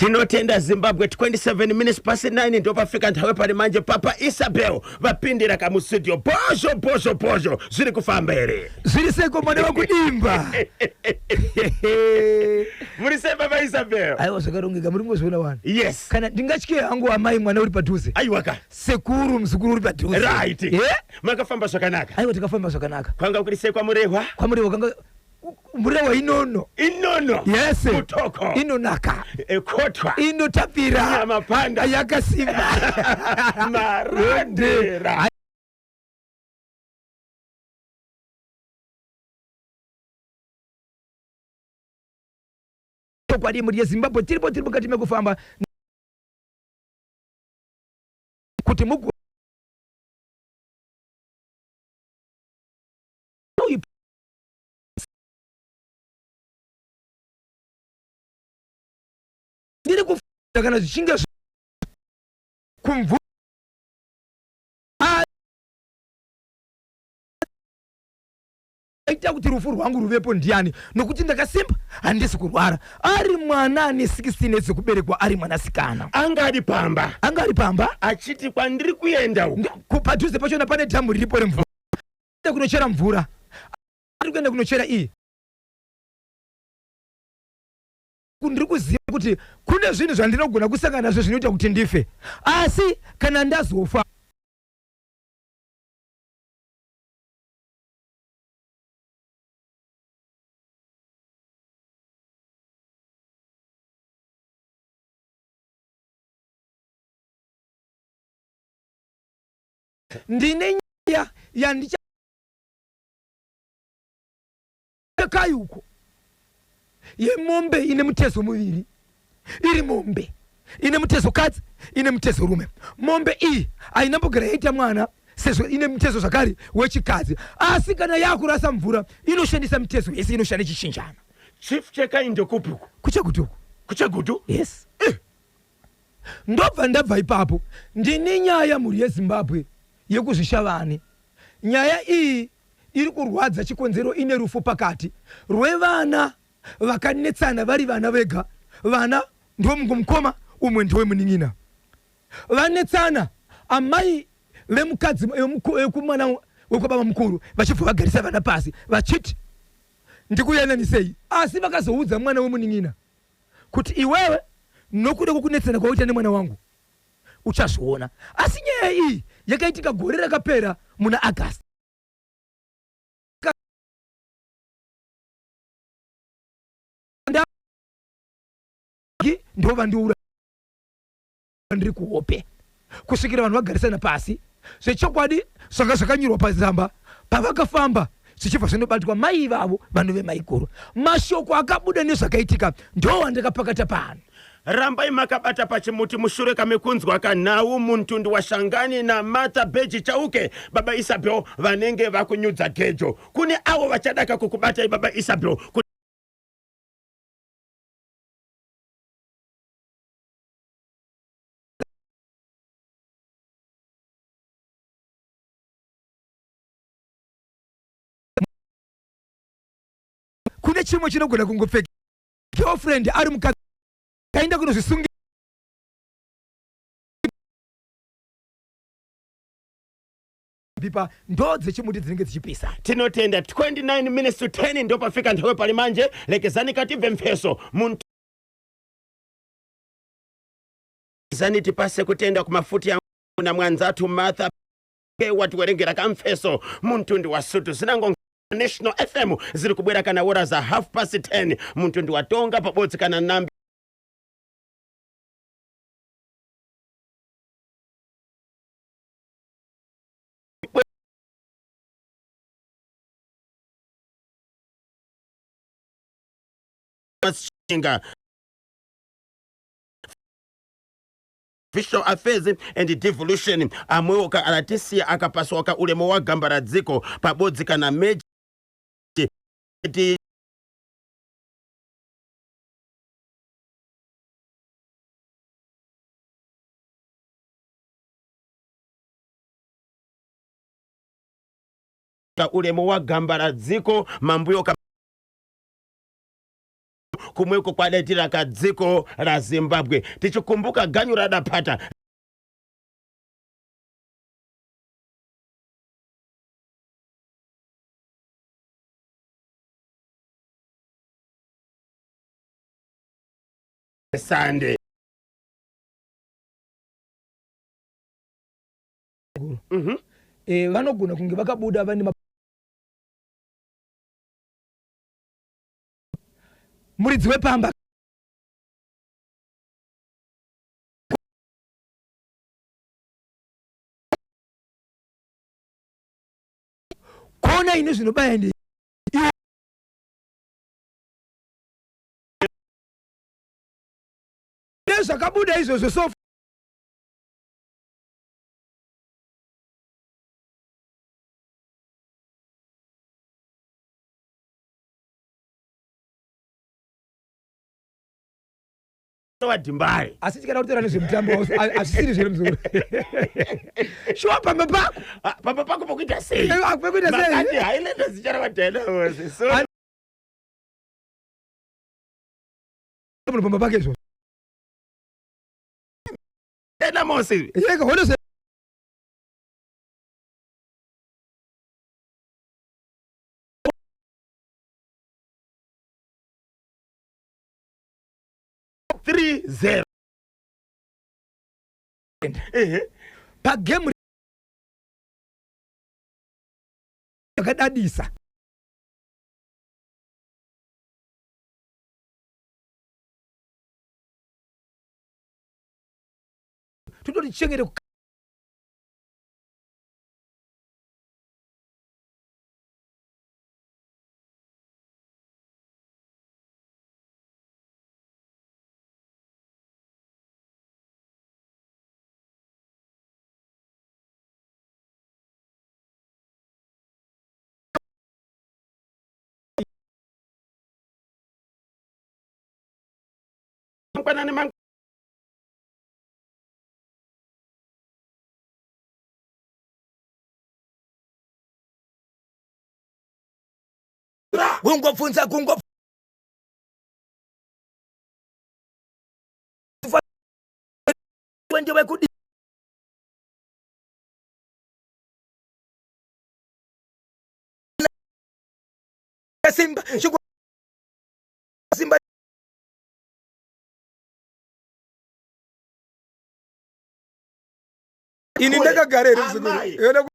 Tinotenda Zimbabwe. 27 minutes past 9 ndopafika nthawi pali manje. Papa Isabel vapindira kamustudio. Bozho bozho bozho, zviri kufamba here? Zviri seko, mwana wekudimba. Muri sei, Papa Isabel? Aiwa, zvakarongeka, muri kungozviona wani. Yes. Kana ndingatye hangu amai, mwana uri padhuze. Aiwaka. Sekuru, muzukuru uri padhuze. Right. Yeah? Makafamba zvakanaka? Aiwa, takafamba zvakanaka. Kwanga kuri sei kwaMurehwa? KwaMurehwa kanga Murehwa inono. Inono. Yes. Mutoko. Inonaka. Kotwa. Inotapira. Nyamapanda. Yakasimba. Marondera. Chokwadi, mhuri yeZimbabwe, tiripo, tiri mukati mekufamba kuti mugo ndiri kufa kana zvichinge kumvu aita kuti rufu rwangu ruvepo ndiani? Nokuti ndakasimba, handisi kurwara. Ari mwana ane 16 dzekuberekwa, ari mwanasikana. Anga ari pamba? Anga ari pamba. Achiti kwandiri kuenda uku. Padhuze pachona pane dhamu riripo remvura, kunochera mvura. Ari kuenda kunochera iyi, ndiri kuziva kuti kune zvinhu zvandinogona kusangana nazvo zvinoita kuti ndife, asi kana ndazofa, ndine nyaya yandichakai uko yemombe ine mutezo muviri, iri mombe ine mutezo kadzi, ine mutezo rume. Mombe iyi haina mbogara yaita mwana sezvo ine mutezo zvakare wechikadzi, asi kana yakurasa mvura inoshandisa mitezo yese, inoshanda ichichinjana. Chief Chekai, ndokupi uku? KuChegutu uku. KuChegutu. Yes. Ndobva ndabva ipapo, ndine nyaya, mhuri yeZimbabwe, yekuZvishavane. Nyaya iyi iri kurwadza, chikonzero ine rufu pakati rwevana vakanetsana vari vana vega. Vana ndomukoma umwe ndowemunin'ina, vanetsana. Amai vemukadzi wekumwana wekwababa mukuru vachibva vagarisa vana pasi vachiti, "Ndikuyananisei." Asi vakazoudza mwana wemunin'ina kuti, "Iwewe, nokuda kwokunetsana kwawaita nemwana wangu, uchazviona." Asi nyaya iyi yakaitika gore rakapera muna August. Ndo vandiura ndiri kuhope kusvikira vanhu vagarisana pasi. Zvechokwadi zvanga zvakanyorwa pazamba pavakafamba zvichibva zvinobatwa mai ivavo vanove maiguru. Mashoko akabuda nezvakaitika ndo wandakapakata pano. Rambai makabata pachimuti. Mushure kamekunzwa kanhau muntundu washangani naMartha Beji Chauke, Baba Isabel vanenge vakunyudza gejo. Kune avo vachadaka kukubatai, Baba Isabel. Kune chimwe chinogona kungopfeka girlfriend ari mukadzi, kaenda kunozvisungira pipa ndo dzechimuti dzinenge dzichipisa. Tinotenda. 29 minutes to 10 ndopafika nthawi pali manje. Lekezani katibve mpheso muntu zani tipase kutenda kumafuti yangu na mwanzathu Martha watiwerengera kamfeso muntundi wa Sutu. Zinango National FM ziri kubwera kana ora za 10:30 muntundi wa Tonga pabodzi kana nambi Chinga Official Affairs and Devolution amwewo ka alatisiya akapaswa ka ulemo wa gamba la dziko pabodzi kana meji ti ka ulemo wa gamba la dziko mambuyo ka Kumweko kwadaitira kadziko la Zimbabwe tichikumbuka ganyu radapata. Sunday. Vanogona kunge vakabuda vane muridzi wepamba. Kona ine zvinobaya ndi zvakabuda izvozvo so. Wadimbare. Asi tikada kutaura nezvemutambo hazvisiri zvere muzukuru. Shuwa pamba pako. Ah, pamba pako pokuita sei? Pekuita sei? Makati Highlanders icharova Dynamos. So Munhu pamba pake izvozvo. Dynamos. Yeka hono se. 3-0. Ehe. Pagame yakadadisa. Tototi chengete Mangwanani. Kungobvunza kungo ndewekudi simba simba. Ini ndakagara here muzukuru? Amai. Yona.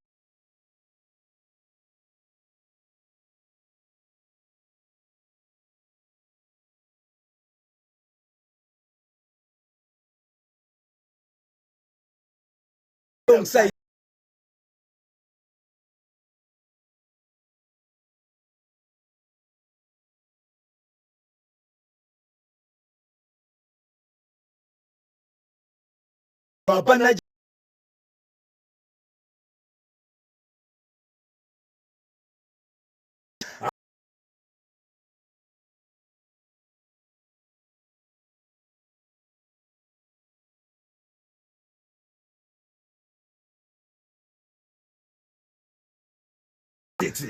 Alongside hapana.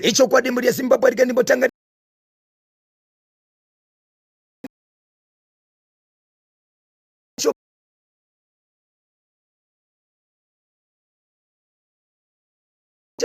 Ichokwadi mhuri yeZimbabwe, rega ndimbotanga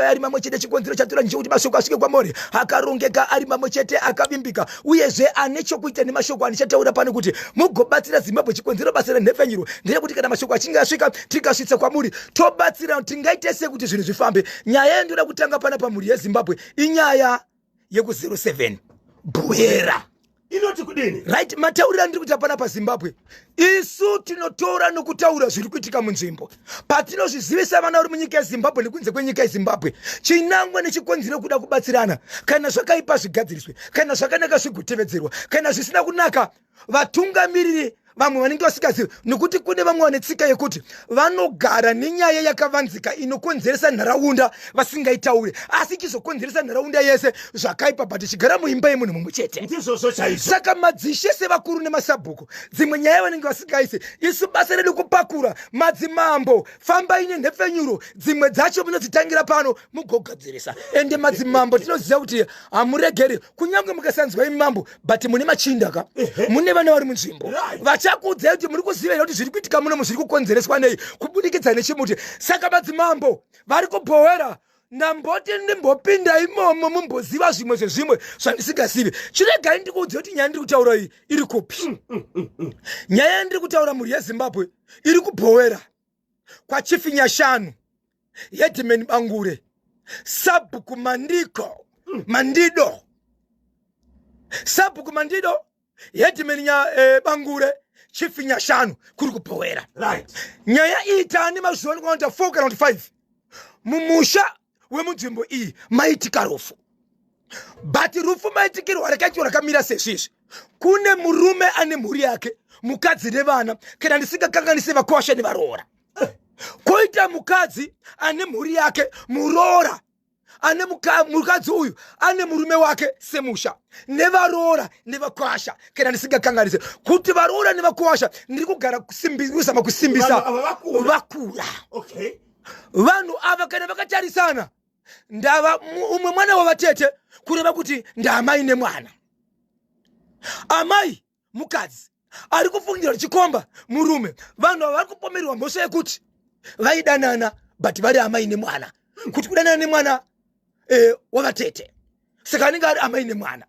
ari mamwe chete. Chikonzero chatora ndechekuti mashoko asvike kwamuri akarongeka, ari mamwe chete, akavimbika, uyezve ane chokuita nemashoko andichataura pano kuti mugobatsira Zimbabwe. Chikonzero basa renhepfenyuro nderekuti kana mashoko achinge asvika, tikasvitsa kwamuri, tobatsira. Tingaite sei kuti zvinhu zvifambe? Nyaya yandoda kutanga pana pamhuri yeZimbabwe inyaya yeku07 Buhera. Inoti kudini? Right, matauriro andiri kuita pana paZimbabwe, isu tinotora nokutaura zviri kuitika munzvimbo patinozvizivisa vana vari munyika yeZimbabwe nekunze kwenyika yeZimbabwe. Chinangwa nechikonzero kuda kubatsirana. Kana zvakaipa zvigadziriswe, kana zvakanaka zvigotevedzerwa, kana zvisina kunaka vatungamiriri. Vamwe vanenge vasingazivi, nokuti kune vamwe vane tsika yekuti vanogara nenyaya yakavanzika inokonzeresa nharaunda vasingaitaure, asi ichizokonzeresa nharaunda yese zvakaipa, but ichigara muimba yemunhu mumwe chete. Ndizvozvo chaizvo. Saka madzishe sevakuru nemasabhuku, dzimwe nyaya vanenge vasingaisi. Isu basa redu kupakura. Madzimambo, fambai nenhepfenyuro, dzimwe dzacho munodzitangira pano mugogadzirisa. Ende madzimambo tinoziva kuti hamuregeri, kunyange mukasanzwa imi mambo, but mune machinda ka, mune vana vari munzvimbo vachakuudzai kuti muri kuziva here kuti zviri kuitika munomu zviri kukonzereswa nei kubudikidza nechimuti. Saka madzimambo vari kubhowera, ndamboti ndimbopinda imomo mumboziva zvimwe zvezvimwe zvandisingazivi. Chiregai ndikuudze kuti nyaya ndiri kutaura iyi iri kupi. Nyaya yandiri kutaura, mhuri yeZimbabwe, iri kubhowera kwaChief Nyashanu, Headman Bangure, Sabhuku Mandiko, Mandido, Sabhuku Mandido, Headman Bangure, Chief Nyashanu, kuri kubhowera. Nyaya iyi taane mazuva anokwana 4 kana kuti 5 mumusha wemunzvimbo iyi maitika rufu, but rufu maitikirwa rakaitwa rakamira sezvizvi. Kune murume ane mhuri yake, mukadzi nevana, kana ndisingakanganise vakwasha nevaroora. Koita mukadzi ane mhuri yake, muroora ane mukadzi uyu ane murume wake semusha, nevaroora nevakwasha, kana ndisingakanganise kuti varoora nevakwasha. Ndiri kugara kuzama kusimbisa. Vanhu ava vakura. Vakura. Vanhu ava kana vakatarisana, ndava umwe mwana wavatete, kureva kuti ndaamai nemwana. Amai mukadzi ari kufungira chikomba murume. Vanhu ava vari kupomerwa mhosva yekuti vaidanana, but vari amai nemwana, kuti kudanana nemwana wavatete, saka anenge ari amai nemwana.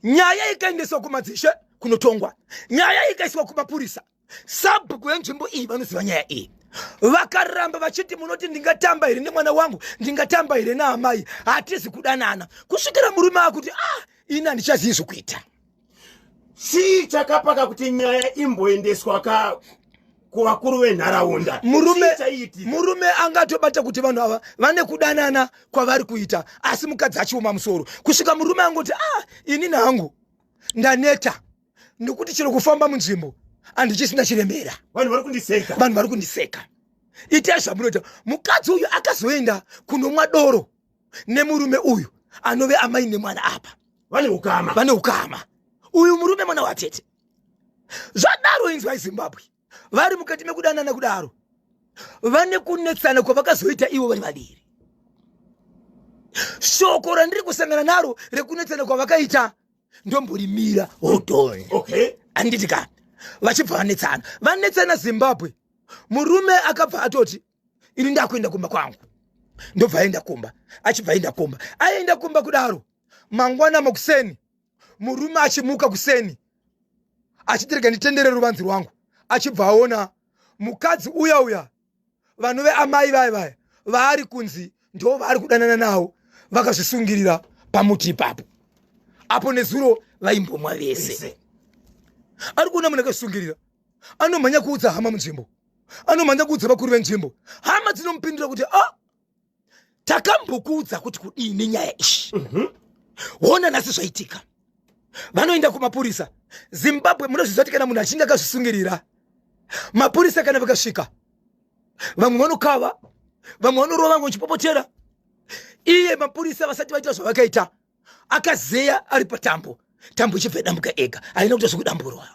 Nyaya ikaendeswa kumadzishe kunotongwa, nyaya ikaiswa kumapurisa, sabhuku yenzvimbo iyi vanoziva nyaya iyi vakaramba vachiti, "Munoti ndingatamba here nemwana wangu? Ndingatamba here naamai? Hatizi kudanana." Kusvikira murume akuti, "Ah, ini handichazivi zvokuita." Chii chakapaka kuti nyaya imboendeswa ka kuvakuru venharaunda? Murume Chii chaiitika? Murume angatobata kuti vanhu ava vane kudanana kwavari kuita, asi mukadzi achioma musoro, kusvika murume angoti, "Ah, ini nangu ndaneta, nekuti chero kufamba munzvimbo handichisina chiremera." Vanhu vari kundiseka. Vanhu vari kundiseka, itai zvamunoita. Mukadzi uyu akazoenda kunomwa doro nemurume uyu anove amai nemwana apa. Vane ukama. Vane ukama. Uyu murume mwana watete. Zvadaro, inzwai Zimbabwe, vari mukati mekudanana kudaro, vane kunetsana kwavakazoita ivo vari vaviri. Shoko randiri kusangana naro rekunetsana kwavakaita ndomborimira, hold on. Handiti ka vachibva vanetsana, vanetsana Zimbabwe, murume akabva atoti, "Ini ndakuenda kumba kwangu." Ndobva aenda kumba. Achibva aenda kumba, aenda kumba kudaro, mangwana makuseni murume achimuka kuseni achiti, "Rega nditendere ruvanzi rwangu," achibva aona mukadzi uya uya vanove amai vaya vaya vaari kunzi ndo vaari kudanana navo vakazvisungirira pamuti ipapo apo nezuro vaimbomwa vese. Vese. Ari kuona munhu akazvisungirira, anomhanya kuudza hama munzvimbo, anomhanya kuudza vakuru venzvimbo. Hama dzinomupindura kuti, "A, takambokuudza kuti kudii nenyaya iyi? Hona nhasi zvaitika." Vanoenda kumapurisa. Zimbabwe, munozviziva kuti kana munhu achinge akazvisungirira, mapurisa kana vakasvika, vamwe vanokava, vamwe vanorova, vamwe vachipopotera iye. Mapurisa vasati vaita zvavakaita, akazeya ari patambo, tambo ichibva yadambuka ega, haina kuita zvekudamburwa.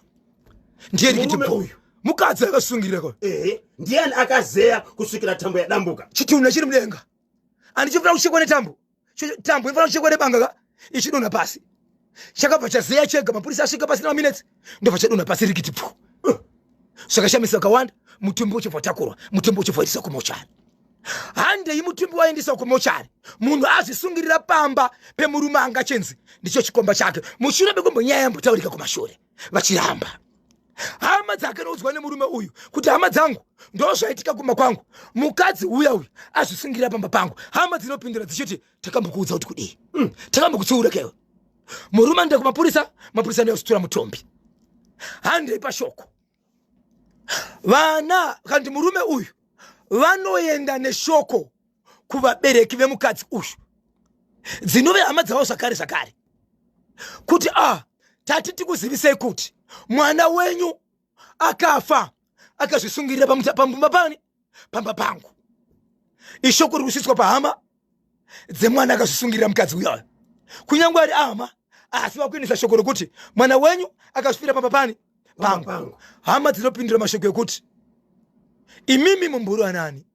Ndiye rikiti Murume bho uyu. Mukadzi akasungirira kwa Ehe, ndiani akazeya kusvikira tambo yadambuka? Chitunha chiri mudenga, handichifanira kuchekwa netambo. Tambo inofanira kuchekwa nebanga ka, ichidonha pasi. Chakabva chazeya chega, mapurisa asvika pasina maminetsi, ndobva chadonha pasi rikiti pu. Zvakashamisa vakawanda. Mutumbi uchibva watakurwa, mutumbi uchibva waendeswa kumochari. Handei, mutumbi waendeswa kumochari, munhu azvisungirira pamba pemurume angachenzi ndicho chikomba chake, mushure mekumbonyaya yambotaurika kumashure vachiramba. Hama dzake noudzwa nemurume uyu kuti, "Hama dzangu, ndo zvaitika kumba kwangu, mukadzi uya uyu azvisungirira pamba pangu." Hama dzinopindura dzichiti, "Takambokuudza kuti kudii? Takambokutsiura kewe." Murume anoenda kumapurisa, mapurisa ndokuzotora mutumbi. Handei pashoko, vana kandi murume uyu vanoenda neshoko kuvabereki vemukadzi uyu, dzinove hama dzavo zvakare zvakare, kuti, "A, tati tikuzivisei kuti mwana wenyu Akafa akazvisungirira pamba pani, pamba pangu. Ishoko riri kusvitswa pahama dzemwana akazvisungirira mukadzi uyoyo, kunyange ari ahama, asi vakuendesa shoko rokuti mwana wenyu akazvifira pamba pani, pangu. Hama dzinopindura mashoko ekuti imimi mumburu anani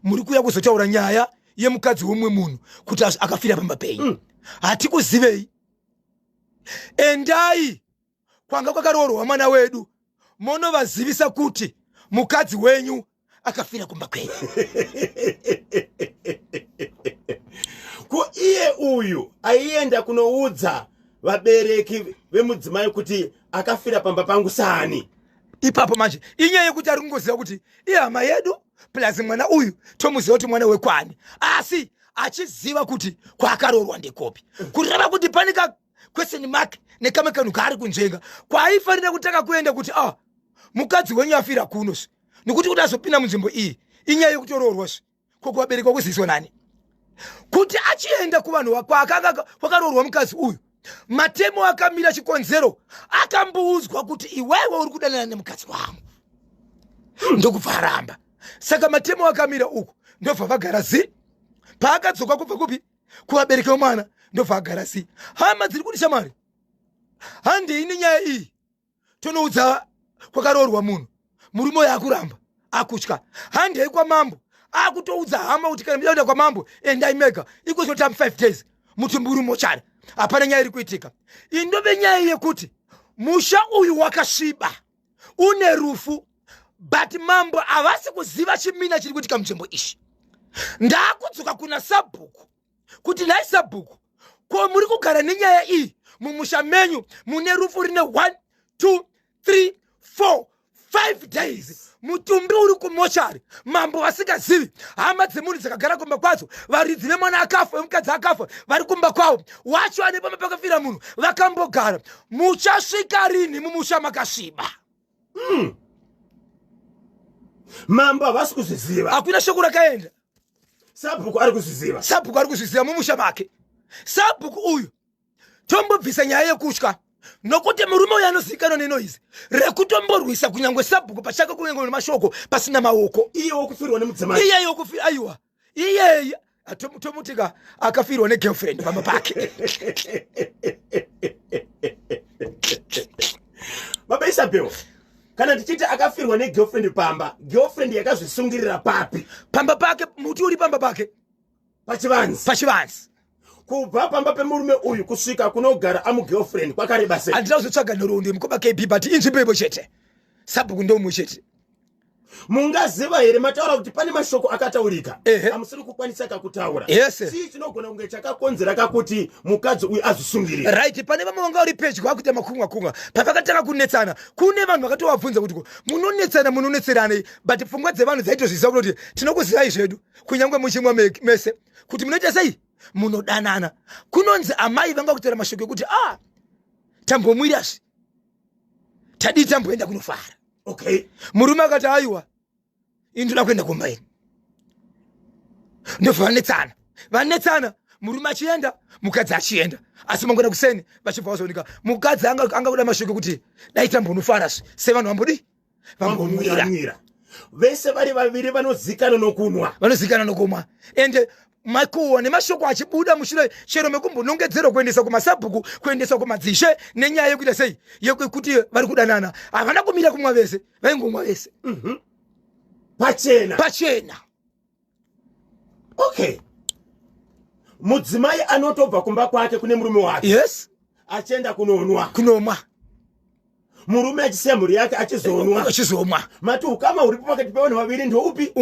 muri kuuya kuzotaura nyaya yemukadzi womumwe munhu kuti akafira pamba penyu? Hatikuzivei. Endai kwanga kwakaroorwa mwana wedu, monovazivisa kuti mukadzi wenyu akafira kumba kwenyu. Ko iye uyu aienda kunoudza vabereki vemudzimai kuti akafira pamba pangu sani? Ipapo manje inyaya yekuti ari kungoziva kuti ihama yedu, plus mwana uyu tomuziva kuti mwana wekwani, asi achiziva kuti kwaakaroorwa ndekopi, kureva kuti pane ka question mark nekamwe kanhu kaari kunzvenga kwaaifanira kutanga kuenda kuti ah, mukadzi wenyu afira kuno zve, nekuti kuti azopinda munzvimbo iyi inyaya yekutoroorwa zve. Koko vabereki vakuziviswa nani kuti achienda kuvanhu kwaakanga kwakaroorwa mukadzi uyu? Matemo akamira chikonzero akamboudzwa kuti iwewe uri kudanana nemukadzi wangu, ndokubva aramba. Saka matemo akamira uku, ndobva vagara zi. Paakadzoka kubva kupi, kuvabereki vemwana, ndobva agara zi. Hama dziri kuti, shamwari, handei nenyaya iyi tonoudza kwakaroorwa munhu, murume uyo akuramba, akutya. Handei kwamambo. Akutoudza hama kuti kana muda kuenda kwamambo, endai mega. Iko zvinotam 5 days mutumbi uri mochari, hapana nyaya iri kuitika. Indove nyaya yekuti musha uyu wakasviba, une rufu, but mambo havasi kuziva chimina chiri kuitika munzvimbo ishi. Ndaakudzoka kuna sabhuku kuti, nhai sabhuku, ko muri kugara nenyaya iyi mumusha menyu mune rufu rine 1 2 3 4 5 days, mutumbi uri kumochari, mambo vasingazivi, hama dzemunhu dzakagara kumba kwadzo, varidzi vemwana akafa, vemukadzi akafa vari kumba kwavo, wacho ane pamba pakafira munhu vakambogara. Muchasvika rini mumusha makasviba? Mambo havasi kuzviziva. Hakuna shoko rakaenda. Sabhuku ari kuzviziva. Sabhuku ari kuzviziva mumusha make. Sabhuku uyu tombobvisa nyaya yekutya, nokuti murume uyu anozivikanwa nenoise rekutomborwisa kunyange sabhuku pachake, kunyange nemashoko pasina maoko. Iye wokufirwa nemudzimai? Iyeye wokufira, aiwa, iyeye tomutika akafirwa negirlfriend pamba pake. Baba Isabel, kana tichiti akafirwa negirlfriend pamba, girlfriend yakazvisungirira papi? Pamba pake, muti uri pamba pake. Pachivanzi? Pachivanzi. Kubva pamba pemurume uyu kusvika kunogara amugirlfriend kwakareba sei? Handina kuzotsvaga nhoroondo yemukoba KB, but inzvimbo imwe chete, sabhuku ndomwe chete. Mungaziva here, mataura kuti pane mashoko akataurika Ehe. amusiri kukwanisa kakutaura? Yes. Chii chinogona kunge chakakonzera kakuti mukadzi uyu azvisungirira? Right, pane vamwe vanga vari pedyo vakuita makunga kunga. Pavakatanga kunetsana, kune vanhu vakatovabvunza kuti ko, munonetsana, munonetseranei? But pfungwa dzevanhu dzaitozviziva kuti tinokuzivai zvedu, kunyange muchimwa mese, kuti munoita sei, munodanana. Kunonzi amai vanga kutaura mashoko ekuti ah, tambomwirazve, tadii tamboenda kunofara. Murume akati, aiwa, ini ndoda kuenda kumba ini. Ndobva vanetsana, vanetsana, murume achienda, mukadzi achienda, asi mangwana kuseni vachibva vazooneka mukadzi anga kuda mashoko ekuti dai tambonofarazve sevanhu vambodii, vambomwira. Vambomwira vese vari vaviri vanozikanwa nokunwa. Vanozikanwa nokumwa, ende makuhwa nemashoko achibuda mushure chero mekumbonongedzerwa kuendesa kumasabhuku, kuendesa kumadzishe nenyaya yekuita sei, yekuti vari kudanana, havana kumira kumwa vese, vaingomwa vese. Pachena. Pachena. Okay, mudzimai anotobva kumba kwake kune murume wake achienda kunonwa. Kunomwa. Murume achisiya mhuri yake achizonwa. Achizomwa. Mati ukama huripo pakati pevanhu vaviri ndoupi?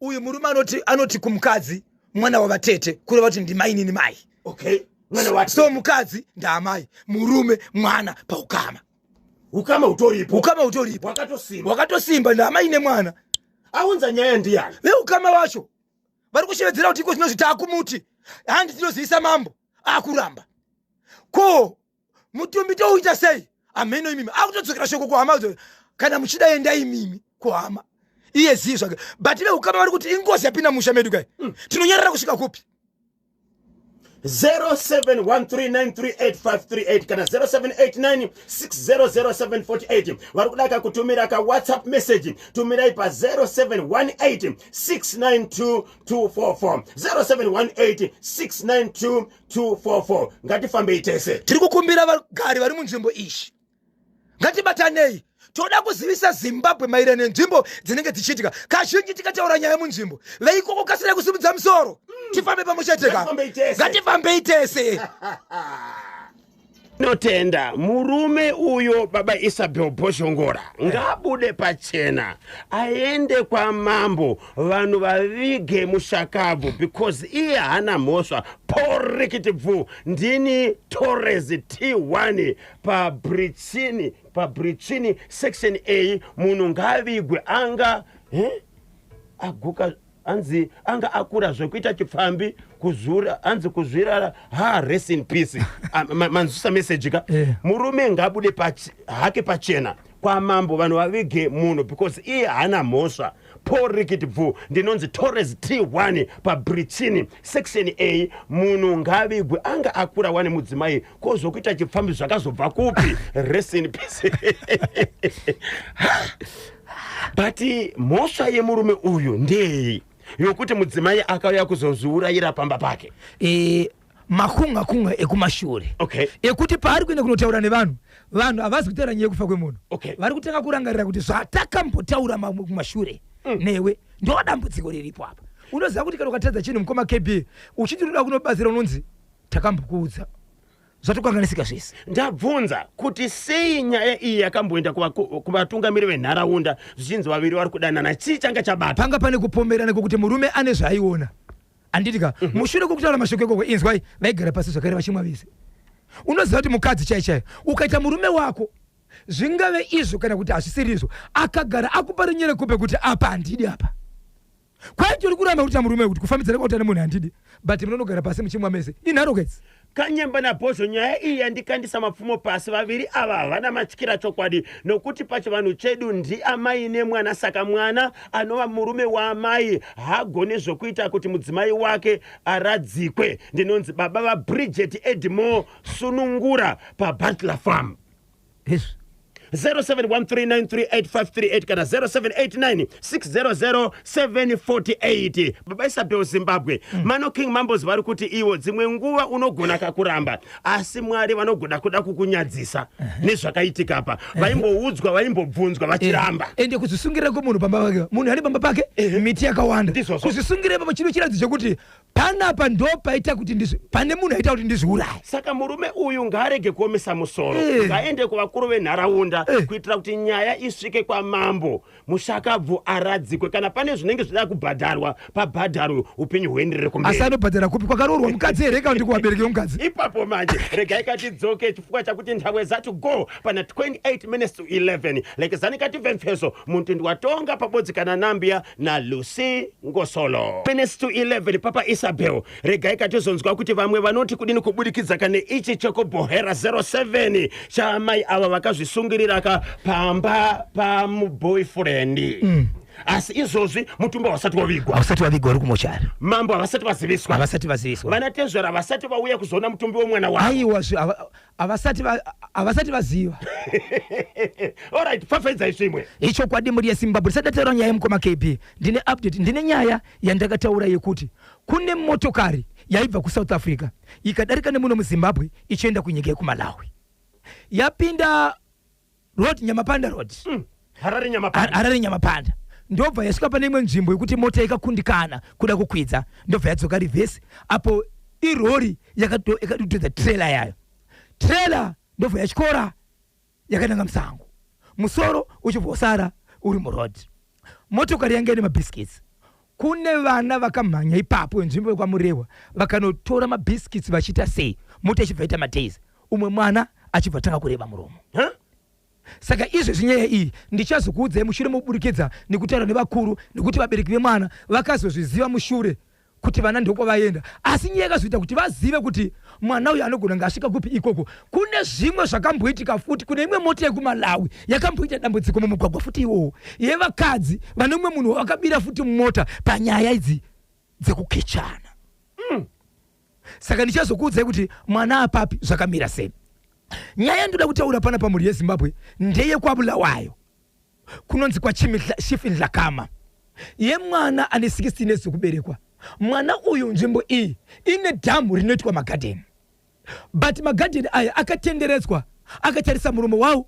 Uyu murume anoti kumukadzi mwana wavatete, kureva kuti ndimainini mai. Okay, mwana wati. So mukadzi ndaamai, murume mwana paukama. Ukama hutoripo. Ukama hutoripo. Hwakatosimba. Hwakatosimba, ndaamai nemwana. Aunza nyaya ndiyani? Veukama wacho vari kushevedzera kuti iko zvinozvi taakumuti handi tinozivisa mambo, akuramba. Ko mutumbi touita sei? Hameno imimi. Akutodzokera shoko kuhama, kana muchida endai imimi kuhama, iye zii zvake. But veukama vari kuti ingozi yapinda musha medu kai, tinonyarara kusvika kupi? 0713938538 kana 0789600748. Vari kudaka kutumira ka WhatsApp message, tumirai pa 0718692244, 0718692244. Ngatifambei tese. Tiri kukumbira vagari vari munzvimbo iyi, ngatibatanei. Toda kuzivisa Zimbabwe maererano nenzvimbo dzinenge dzichiitika. Kazhinji tikataura nyaya munzvimbo, veikoko kasirai kusimudza musoro, tifambe pamwe chete ka. Ngatifambei tese. Ngatifambei tese. Notenda murume uyo, baba Isabel Bhozhongora, ngaabude pachena aende kwamambo, vanhu vavige mushakabvu because iye haana mhosva. Porikiti bvu. Ndini Torres T1 pabrichini, pabrichini section A. Munhu ngaavigwe, anga aguka, anzi anga akura zvekuita chipfambi, kuzura, anzi kuzvirara. Ha, rest in peace. Ah, manzwisa message ka? Eh. Murume ngabude hake pachena kwamambo, vanhu vavige munhu because iye haana mhosva. Porikiti bvu. Ndinonzi Torres T1 pabrichini section A. Munhu ngavigwe, anga akura wane mudzimai, kozvokuita chipfambi zvakazobva kupi? Rest in peace. But mhosva yemurume uyu ndei yokuti mudzimai akauya kuzozviurayira pamba pake? Makunga kunga ekumashure ekuti paari kuenda kunotaura nevanhu, vanhu havazi kutaura nyaya yekufa kwemunhu. Vari kutanga kurangarira kuti zvatakambotaura kumashure newe. Ndo dambudziko riripo apa. Unoziva kuti kana ukatadza chinhu, mukoma KB, uchiti unoda kunobatsira, unonzi takambokuudza, zvatokanganisika zvese. Ndabvunza kuti sei nyaya iyi yakamboenda kuvatungamiri venharaunda, zvichinzi vaviri vari kudanana? Chii changa chabata? Panga pane kupomerana kwekuti murume ane zvaaiona, handiti ka? Mushure kwekutaura mashoko ikoko, inzwai, vaigara pasi zvakare vachimwa vese. Unoziva kuti mukadzi chai chaiyo, ukaita murume wako, zvingave izvo kana kuti hazvisiri izvo, akagara akupa runyerekupe kuti apa handidi, apa kwaiti uri kuramba kuti murume kuti kufambidzana kwakuta nemunhu handidi, but munonogara pasi muchimwa mese, inharo kedzi. Kanyemba nabhozho, nyaya iyi yandikandisa mapfumo pasi. Vaviri ava havana matyira chokwadi, nokuti pachivanhu chedu ndiamai nemwana. Saka mwana anova murume waamai haagoni zvokuita kuti mudzimai wake aradzikwe. Ndinonzi baba vaBridget Edmore Sunungura paButler Farm. Hezvo. 0713938538 kana 0789600748. Baba Isabel Zimbabwe, Mano King Mambos vari kuti ivo dzimwe nguva unogona kakuramba, asi Mwari vanogona kuda kukunyadzisa nezvakaitika apa. Vaimboudzwa, vaimbobvunzwa, vachiramba. Ende kuzvisungira kwemunhu pamba pake, munhu ari pamba pake, miti yakawanda. Ndizvozvo. Kuzvisungira ipapo chino chiratidzo chekuti panapa ndo paita kuti pane munhu aita kuti ndizviuraye. Saka murume uyu ngaarege kuomesa musoro. Ngaende kuvakuru venharaunda kuitira kuti nyaya isvike kwamambo, mushakabvu aradzikwe. Kana pane zvinenge zvida kubhadharwa, pabhadharwe, upenyu huenderere Asi kumberi. Anobhadhara kupi? Kwakaroorwa mukadzi here kana kuti kuvabereki vemukadzi? Ipapo manje regai katidzoke, chifukwa chakuti nthawe zati go pana 28 minutes to 11. Lekezani kative mfeso muntu watonga pabodzi kana Nambia naLucy Ngosolo. Minutes to 11. Papa Isabel, regai katizonzwa kuti vamwe vanoti kudini kubudikidza kane ichi chekubhohera 07 chamai ava vakazvisungirira ka pamba pamuboyfriend, asi izvozvi mutumbi hausati wavigwa. Hausati wavigwa, uri kumochari. Mambo havasati vaziviswa. Havasati vaziviswa. Vana tezvara havasati vauya kuzoona mutumbi wemwana wavo. Aiwa, havasati vaziva. Alright, fafaidzai zvimwe. Ichokwadi, mhuri yeZimbabwe, tisati tataura nyaya yemukoma KB, ndine update. Ndine nyaya yandakataura yekuti kune motokari yaibva kuSouth Africa, ikadarika nemuno muZimbabwe ichienda kunyika yekuMalawi, yapinda road, Nyamapanda Road. Harare Nyamapanda. Harare Nyamapanda. Ndobva yasvika pane imwe nzvimbo yekuti mota ikakundikana kuda kukwidza, ndobva yadzoka reverse. Apo irori yakadududza trailer yayo, trailer ndobva yatyora yakananga musango, musoro uchibva wasara uri muroad. Motokari yanga ine mabiscuits. Kune vana vakamhanya ipapo nzvimbo yekwaMurehwa, vakanotora mabiscuits vachiita sei, mota ichibva ita madays, umwe mwana achibva tanga kureva muromo. Huh? Saka izvezvi nyaya iyi ndichazokuudzai mushure mokuburikidza nekutaura nevakuru, nekuti vabereki vemwana vakazozviziva mushure kuti vana ndokwavaenda. Asi nyaya yakazoita kuti vazive kuti mwana uyu anogona nga asvika kupi ikoko, kune zvimwe zvakamboitika futi kune imwe mota yekuMalawi yakamboita dambudziko mumugwagwa futi iwowo, yevakadzi vane umwe munhu wavakabira futi mumota panyaya idzi dzekukechana. Saka ndichazokuudzai kuti mwana apapi, zvakamira sei. Nyaya yandoda kutaura pana pamhuri yeZimbabwe ndeyekwaBulawayo, kunonzi kwaChief Dhlakama, yemwana ane 16 years dzekuberekwa. Mwana uyu, nzvimbo iyi ine dhamu rinoitwa magadheni, but magadheni aya akatenderedzwa, akatarisa muromo wawo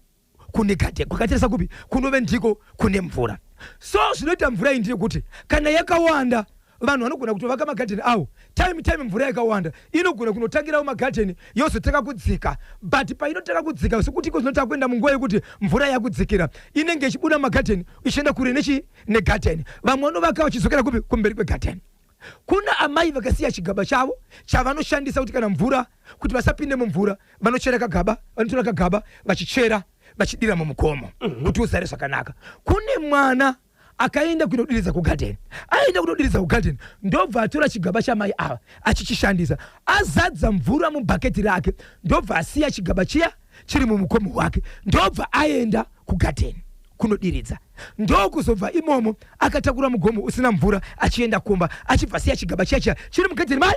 kune gadheni, kwakatarisa kupi? Kunove ndiko kune mvura. So zvinoita mvura iyi ndeyekuti kana yakawanda, vanhu vanogona kutovaka magadheni avo. Time mvura yakawanda inogona kunotangirawo magadheni, yozotanga kudzika. But painotanga kudzika, sekuti iko zvinotanga kuenda munguva yekuti mvura yakudzikira, inenge ichibuda mumagadheni ichienda kure nechi negadheni. Vamwe vanovaka vachidzokera kupi? Kumberi kwegadheni. Kuna amai vakasiya chigaba chavo chavanoshandisa kuti kana mvura, kuti vasapinde mumvura, vanochera kagaba, vanotora kagaba vachichera, vachidira mumugomo kuti uzare zvakanaka. Kune mwana akaenda kunodiridza kugadheni. Aenda kunodiridza kugadheni, ndobva atora chigaba chamai ava achichishandisa, azadza mvura mubhaketi rake, ndobva asiya chigaba chiya chiri mumukomo wake, ndobva aenda kugadheni kunodiridza. Ndokuzobva imomo akatakura mugomo usina mvura achienda kumba, achibva asiya chigaba chiya chiya chiri mugadheni mai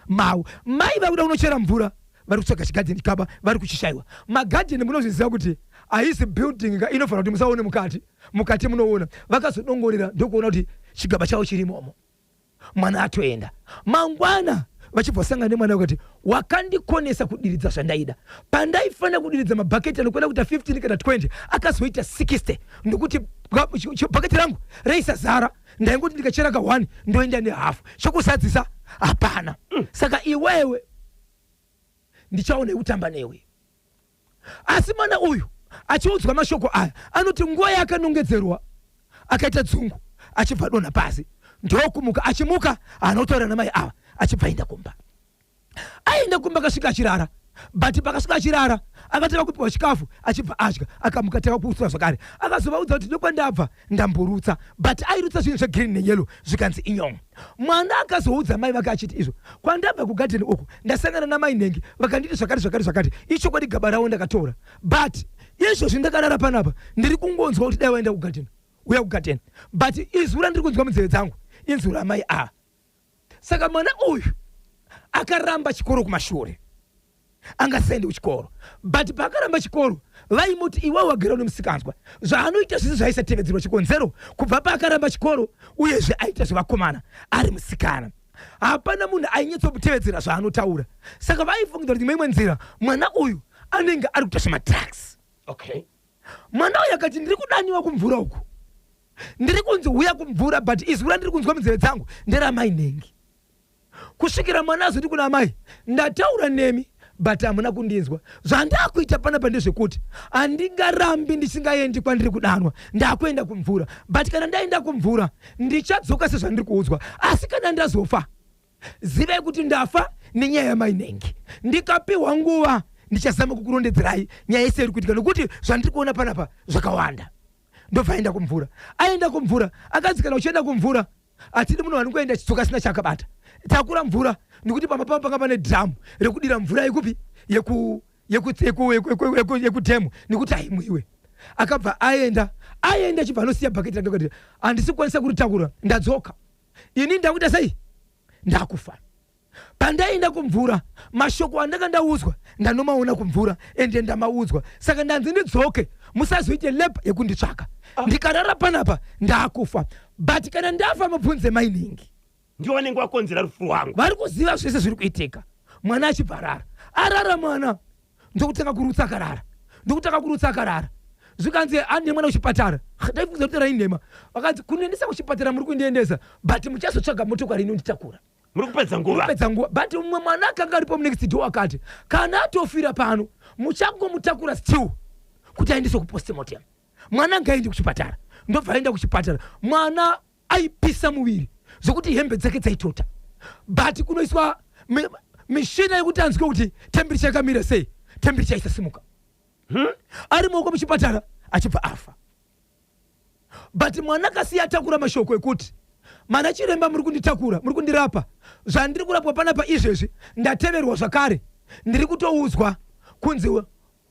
mavo. Mai vakuda kunochera mvura, vari kutsvaga chigadheni chigaba, vari kuchishayiwa. Magadheni munozviziva kuti haisi building ka inofanira kuti musaone mukati. Mukati munoona. Vakazodongorera, ndokuona kuti chigaba chavo chirimomo, mwana atoenda. Mangwana vachibva vasangana nemwana, vakati, "Wakandikonesa kudiridza zvandaida. Pandaifanira kudiridza mabhaketi anokwana kuita 15 kana 20, akazoita 60, nokuti bhaketi rangu raisazara. Ndaingoti ndikachera ka 1 ndoenda nehafu, chokuzadzisa hapana. Saka iwewe ndichaona yekutamba newe." Asi mwana uyu achiudzwa mashoko aya, anoti nguva yaakanongedzerwa akaita dzungu, achibva adonha pasi, ndokumuka. Achimuka haana kutaura namai ava, achibva aenda kumba. Aenda kumba, akasvika achirara. But pakasvika achirara, akatanga kupiwa chikafu, achibva adya, akamuka, tanga kuutswa zvakare. Akazovaudza kuti, "Ndokwandabva, ndamborutsa." But airutsa zvinhu zvegreen neyellow, zvikanzi inyongo. Mwana akazoudza mai vake achiti, "Izvo kwandabva kugadheni uku, ndasangana namai Nhengi, vakanditi zvakati zvakati zvakati. Ichokwadi, gaba ravo ndakatora, but izvozvi ndakarara panapa, ndiri kungonzwa kuti dai waenda kugadheni, uya kugadheni, but izwi randiri kunzwa munzeve dzangu inzwi ramai ava." Saka mwana uyu akaramba chikoro kumashure, angasaende kuchikoro. But paakaramba chikoro, vaimuti, "Iwe wagara nemusikanzwa." Zvaanoita zvese zvaisatevedzerwa. Chikonzero, kubva paakaramba chikoro, uyezve aita zvevakomana ari musikana, hapana munhu ainyatsomutevedzera zvaanotaura. Saka vaifungidza kuti imwe nzira mwana uyu anenge ari kuita zvemadrugs. Mwana uyu akati, "Ndiri kudaniwa kumvura uku, ndiri kunzi uya kumvura, but izwi randiri kunzwa munzeve dzangu nderamai Nhengi." Kusvikira mwana azoti kuna amai, "Ndataura nemi, but hamuna kundinzwa. Zvandakuita panapa ndezvekuti handingarambi ndisingaendi kwandiri kudanwa. Ndakuenda kumvura, but kana ndaenda kumvura ndichadzoka sezvandiri kuudzwa. Asi kana ndazofa, zivai kuti ndafa nenyaya yamai Nhengi. Ndikapiwa nguva ndichazama kukurondedzerai nyaya yese iri kuitika, nokuti zvandiri kuona panapa zvakawanda." Ndobva aenda kumvura. Aenda kumvura, akanzi, "Kana uchienda kumvura, hatidi munhu anongoenda chitsoka asina chaakabata. Takura mvura," nekuti pamba pavo panga pane dhamu rekudira mvura yekupi, yekudhemu, nekuti haimwiwe. Akabva aenda. Aenda, achibva anosiya bhaketi rake, kuti, "Handisi kukwanisa kuritakura, ndadzoka ini. Ndakuita sei? Ndakufa. Pandaenda kumvura, mashoko andanga ndaudzwa ndanomaona kumvura, ende ndamaudzwa. Saka ndanzi ndidzoke, musazoite labour yekunditsvaka. Ndikarara panapa ndakufa, but kana ndafa mubvunze mai Nhingi." Ndiwo vanenge vakonzera rufu rwangu. Vari kuziva zvese zviri kuitika. Mwana achibva arara. Arara, mwana ndokutanga kurutsa akarara, ndokutanga kurutsa akarara. Zvikanzi, "Ane mwana kuchipatara." Ndaifungiza kuti rainhema. Vakanzi, "Kundiendesa kuchipatara muri kundiendesa, but muchazotsvaga motokari inonditakura." Muri kupedza nguva. Kupedza nguva. But mumwe mwana akanga aripo munext door akati, "Kana atofira pano, muchangomutakura still kuti aendeswe kupostmortem. Mwana ngaende kuchipatara." Ndobva aenda kuchipatara. Mwana aipisa muviri zvokuti hembe dzake dzaitota, but kunoiswa mishina yekuti anzwe kuti temperature yakamira sei, temperature isasimuka. Ari maoko muchipatara, achibva afa. But mwana akasiya atakura mashoko ekuti, "Mana chiremba, muri kunditakura, muri kundirapa, zvandiri kurapwa panapa izvezvi, ndateverwa zvakare. Ndiri kutoudzwa kunzi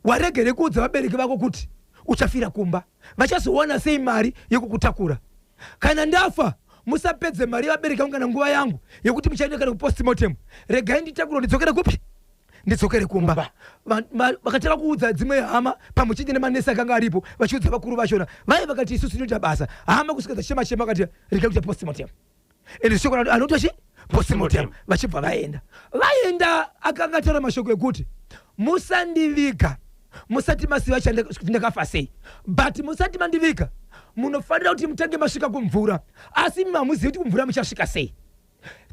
waregere kuudza vabereki vako kuti uchafira kumba. Vachazowana sei mari yekukutakura kana ndafa? Musapedze mari yevabereki vangu kana nguva yangu yekuti muchaenda kana kupostmortem. Regai nditakure, ndidzokere kupi? Ndidzokere kumba. Vakatanga kuudza dzimwe hama pamwe chete nemanesi akanga aripo, vachiudza vakuru vachona vaive, vakati, "Isusu tinoita basa." Hama kusvika dzachema chema, vakati, "Regai kuita postmortem." Ende shoko anoitwa chi postmortem. Vachibva vaenda. Vaenda, akanga ataura mashoko ekuti, "Musandiviga musati masiva kuti ndakafa sei, but musati mandiviga munofanira kuti mutange masvika kumvura, asi imi hamuzivi kuti kumvura muchasvika sei.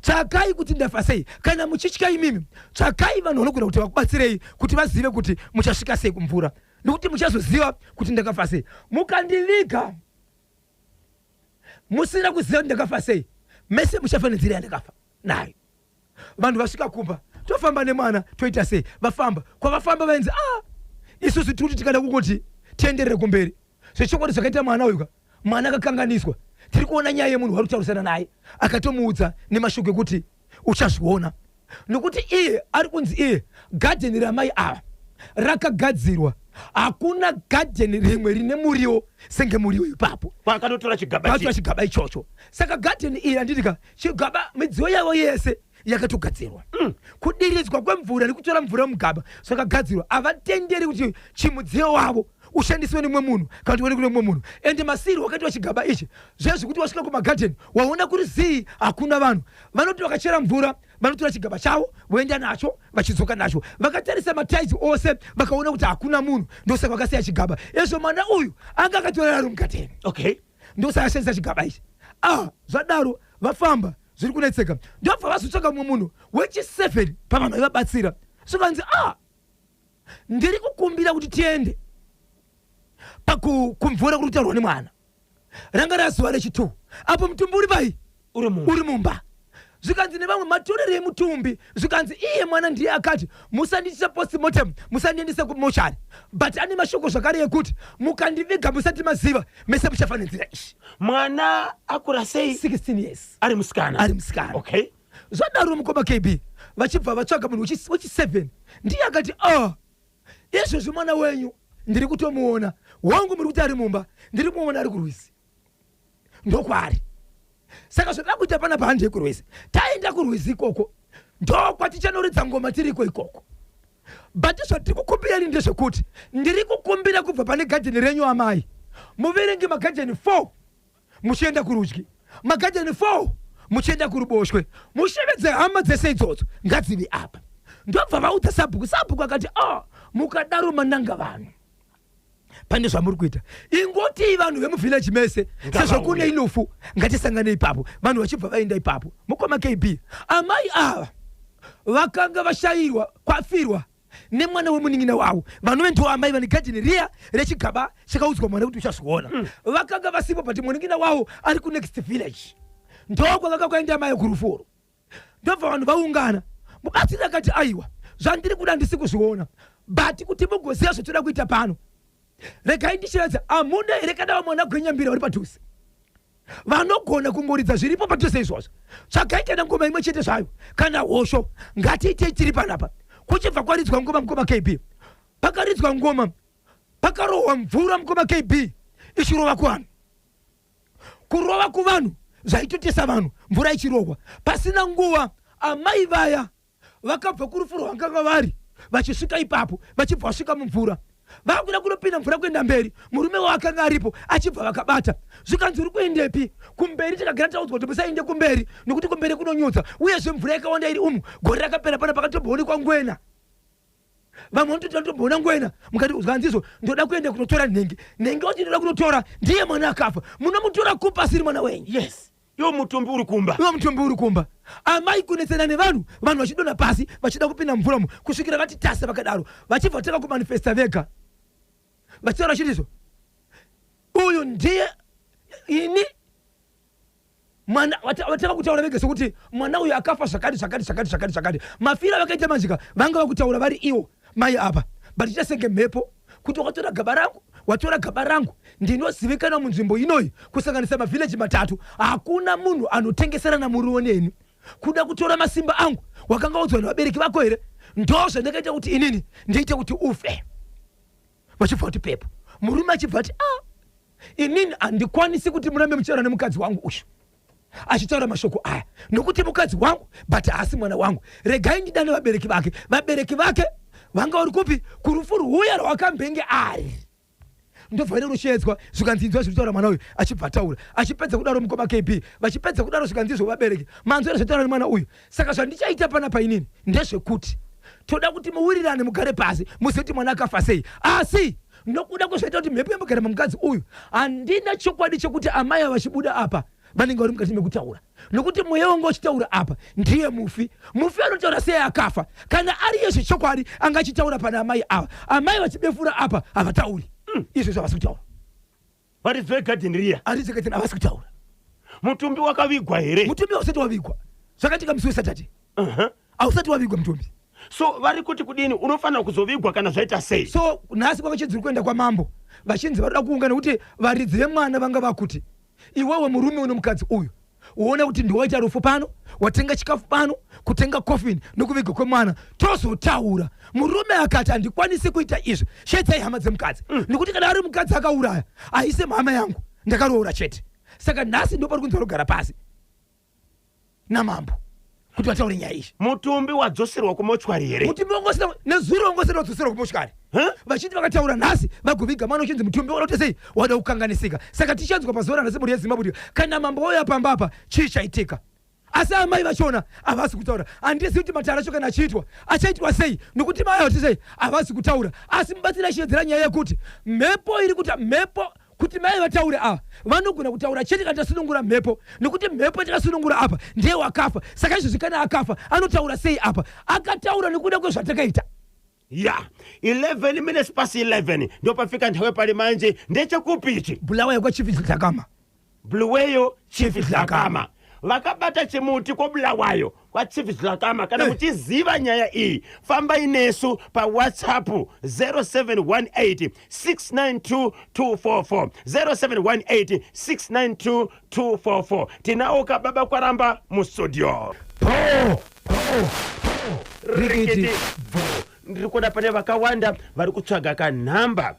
Tsvakai kuti ndafa sei. Kana muchitya imimi, tsvakai vanhu vanogona kuti vakubatsirei kuti vazive kuti muchasvika sei kumvura, nekuti muchazoziva kuti ndakafa sei. Mukandiviga musina kuziva kuti ndakafa sei, mese muchafa nenzira yandakafa nayo." Vanhu vasvika kumba, tofamba nemwana, toita sei? Vafamba kwavafamba, vainzi, "Ah, isusu tiri kuti tikada kungoti tienderere kumberi zvechokwadi zvakaita mwana uyu ka, mwana akakanganiswa. Tiri kuona nyaya yemunhu wari kutaurisana naye akatomuudza nemashoko ekuti uchazviona," nokuti iye ari kunzi iye gadheni ramai ava rakagadzirwa, hakuna gadheni rimwe rine muriwo senge muriwo ipapo. Kwakanotora chigaba. Vatora chigaba ichocho. Saka gadheni iyi, handitika, chigaba, midziyo yavo yese yakatogadzirwa. Kudiridzwa kwemvura nekutora mvura mugaba zvakagadzirwa. Havatenderi kuti chimudziyo wavo ushandiswe nemumwe munhu kana kuti uonekwe nemumwe munhu. Ende masiri wakaitwa chigaba ichi, zvezvekuti wasvika kumagadheni waona kuri zii, hakuna vanhu. Vanoti vakachera mvura, vanotora chigaba chavo voenda nacho, vachidzoka nacho. Vakatarisa matides ose, vakaona kuti hakuna munhu, ndosaka vakasiya chigaba. Ezvo mwana uyu anga akatorera ari mugadheni. Ndosaka ashandisa chigaba ichi. Ah, zvadaro, vafamba, zviri kunetseka. Ndobva vazotsvaka mumwe munhu wechi7 pavanhu vaivabatsira. Zvikanzi, "Ah, ndiri kukumbira kuti tiende pakumvura kuri kutaurwa nemwana." Ranga razuva rechi2 apo mutumbi uri pai? Uri mumba. Uri mumba. Zvikanzi nevamwe, "Matorero emutumbi." Zvikanzi, "Iye mwana ndiye akati, 'Musandiitisa postmortem, musandiendese kumochari,' but ane mashoko zvakare ekuti, 'Mukandiviga musati maziva, mese muchafa nenzira iyi.'" Mwana akura sei? 16 years. Ari musikana? Ari musikana. Zvadaro, mukoma KB, vachibva vatsvaga munhu wechi7. Ndiye akati, "Ah, izvozvi mwana wenyu ndiri kutomuona wangu, muri kuti ari mumba, ndiri kumuona ari kurwizi, ndokwaari. Saka zvoda kuita panapa, handei kurwizi. Taenda kurwizi ikoko, ndokwatichanoridza ngoma tiriko ikoko. But zvatiri kukumbirani ndezvekuti ndiri kukumbira kubva pane gadheni renyu, amai, muverenge magadheni 4 muchienda kurudyi, magadheni 4 muchienda kuruboshwe, mushevedze hama dzese idzodzo, ngadzive apa." Ndobva vaudza sabhuku. Sabhuku akati, "Ah, mukadaro mananga vanhu pane zvamuri kuita. Ingoti vanhu vemuvhillaji mese, sezvo kune inufu, ngatisangane ipapo." Vanhu vachibva vaenda ipapo. Mukoma KB, amai ava vakanga vashayirwa, kwafirwa nemwana wemunin'ina wavo, vanove ndo amai vane gadheni riya rechigaba chakaudzwa mwana kuti uchazviona. Vakanga vasipo, but munin'ina wavo ari kunext village, ndokwakanga kwaenda amai kurufuro. Ndobva vanhu vaungana. Mubatsiri akati, "Aiwa, zvandiri kuda ndisi kuzviona, but kuti mugoziva zvatoda kuita pano, regai ndichiradza. Hamuna here kana vamwe vana gwenyambira vari padhuze vanogona kungoridza zviripo padhuze izvozvo? Tsvagai kana ngoma imwe chete zvayo, kana hosho, ngatiitei tiri panapa." Kuchibva kwaridzwa ngoma, mukoma KB. Pakaridzwa ngoma, pakarohwa mvura, mukoma KB, ichirova kuvanhu, kurova kuvanhu zvaitotesa vanhu, mvura ichirohwa. Pasina nguva, amai vaya vakabva kurufu rwavakanga vari vachisvika ipapo, vachibva vasvika mumvura, vakuda kunopinda mvura kuenda mberi. Murume waakanga aripo achibva vakabata. Zvikanzi, "Uri kuendepi kumberi? Takagara taudzwa kuti musaende kumberi, nokuti kumberi kunonyudza, uyezve mvura yakawanda iri umu. Gore rakapera pana pakatomboonekwa ngwena. Vamwe vanototi vanotomboona ngwena mukati." Zvanzizo, "Ndoda kuenda kunotora nhengi." Nhengi wati ndoda kunotora ndiye mwana akafa. Munomutora kupa asiri mwana wenyu? Yes, iwo mutumbi uri kumba. Iwo mutumbi uri kumba. Amai kunetsana nevanhu, vanhu vachidonha pasi vachida kupinda mumvura kusvikira vati tasa. Vakadaro vachibva vatanga kumanifesta vega, vachitaura chitizvo, "Uyu ndiye ini mwana." Vatanga kutaura vega sekuti mwana uyu akafa zvakati zvakati zvakati zvakati zvakati. Mafiro avakaita manjika, vanga vakutaura vari iwo mai apa, but icha senge mhepo kuti, "Wakatora gaba rangu, watora gaba rangu. Ndinozivikanwa munzvimbo inoyi, kusanganisa mavhileji matatu. Hakuna munhu anotengeserana muriwo neni. Kuda kutora masimba angu, wakanga udzwa nevabereki vako here? Ndo zvandakaita kuti inini ndiite kuti ufe." Vachibva kuti pepo. Murume achibva ati, "A, inini handikwanisi kuti murambe muchiara nemukadzi wangu uyu." Achitaura mashoko aya nokuti mukadzi wangu, but haasi mwana wangu. Regai ndidane vabereki vake. Vabereki vake vanga vari kupi kurufu rwuya rwakambenge ari? Ndobva rushedzwa, zvikanzi, "Inzwa zviri kutaura mwana uyu." Achibva ataura, achipedza kudaro, mukoma KB, vachipedza kudaro, zvikanzi izvo, "Vabereki, manzwa zvataura nemwana uyu. Saka zvandichaita panapa inini ndezvekuti toda kuti muwirirane, mugare pasi, muzive kuti mwana akafa sei. Asi nokuda kwezvaita kuti mhepo yambogara mumukadzi uyu, handina chokwadi chekuti amai vachibuda apa vanenge vari mukati mekutaura, nokuti mweya wanga uchitaura apa ndiye mufi. Mufi anotaura sei akafa? Kana ari yezvechokwadi anga achitaura pana amai ava, amai vachibefura apa havatauri. Izvo havasi kutaura." Varidzi vegadheni riya? Arizekatini, havasi kutaura. Mutumbi wakavigwa here? Mutumbi hausati wavigwa. Zvakaitika musi weSaturday. Hausati wavigwa mutumbi. So vari kuti kudini? Unofanira kuzovigwa kana zvaita sei? So nhasi kwakachinzi kuenda kwamambo, vachinzi varoda kuungana nekuti varidzi vemwana vanga vakuti, "Iwewe murume une mukadzi uyu, uone kuti ndiwaita rufu pano, watenga chikafu pano, kutenga coffin nokuvigwa kwemwana, tozotaura." Murume akati, "Handikwanisi kuita izvi, shedzai hama dzemukadzi, nekuti kana ari mukadzi akauraya, haisi mhama yangu, ndakaroora chete." Saka nhasi ndo pari kunzi varogara pasi namambo kuti vataure nyaya iyi. Mutumbi wadzoserwa kumochwari here? Mutumbi wangosina nezuro, wangosina wadzoserwa kumochwari. Huh? Vachiti vakataura nhasi vagoviga mwana, uchinzi mutumbi wada kuti sei wada kukanganisika. Saka tichanzwa pazuva ranhasi, mhuri yeZimbabwe, kuti kana mambo wauya pamba apa, chii chaitika. Asi amai vachona havasi kutaura. Handizivi kuti matare acho kana achiitwa achaitwa sei, nokuti mai vati sei havasi kutaura. Asi mubatsiri achiwedzera nyaya yekuti mhepo iri kuta mhepo kuti mai vataure ava, vanogona kutaura chete kana tasunungura mhepo, nekuti mhepo yatakasunungura apa ndiye wakafa. Saka izvozvi kana akafa, anotaura sei apa? Akataura nekuda kwezvatakaita. Ya, 11 minutes past 11 ndopafika nthawi pali manje. Ndechekupi ichi? Bulawayo, kwaChief Dhlakama. Bulawayo, Chief Dhlakama. Vakabata chimuti koBulawayo kwaChief Dhlakama. Kana muchiziva nyaya iyi, fambai nesu paWhatsApp 0718 692 244, 0718 692 244. Tinawo kababa Kwaramba mustudio. Po po rikiti bvo. Ndiri kuona pane vakawanda vari kutsvaga kanhamba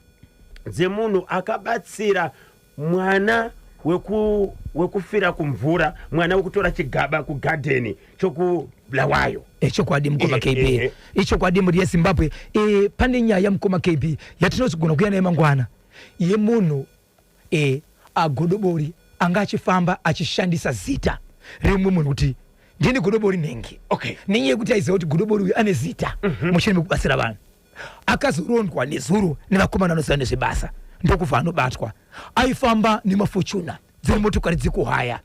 dzemunhu akabatsira mwana wekufira kumvura, mwana wekutora chigaba kugadheni chokuBulawayo. Ichokwadi, mukoma KB. Ichokwadi, mhuri yeZimbabwe. Pane nyaya, mukoma KB, yatinozogona kuuya nayo mangwana, yemunhu agodobori anga achifamba achishandisa zita remumwe munhu kuti, "Ndini godobori nhengi," nenyaya yekuti aiziva kuti godobori uyu ane zita mushure mekubatsira vanhu. Akazorondwa nezuro nevakomana vanoziva nezvebasa, ndokubva anobatwa. Aifamba nemaFortuner dziri motokari dzekuhaya.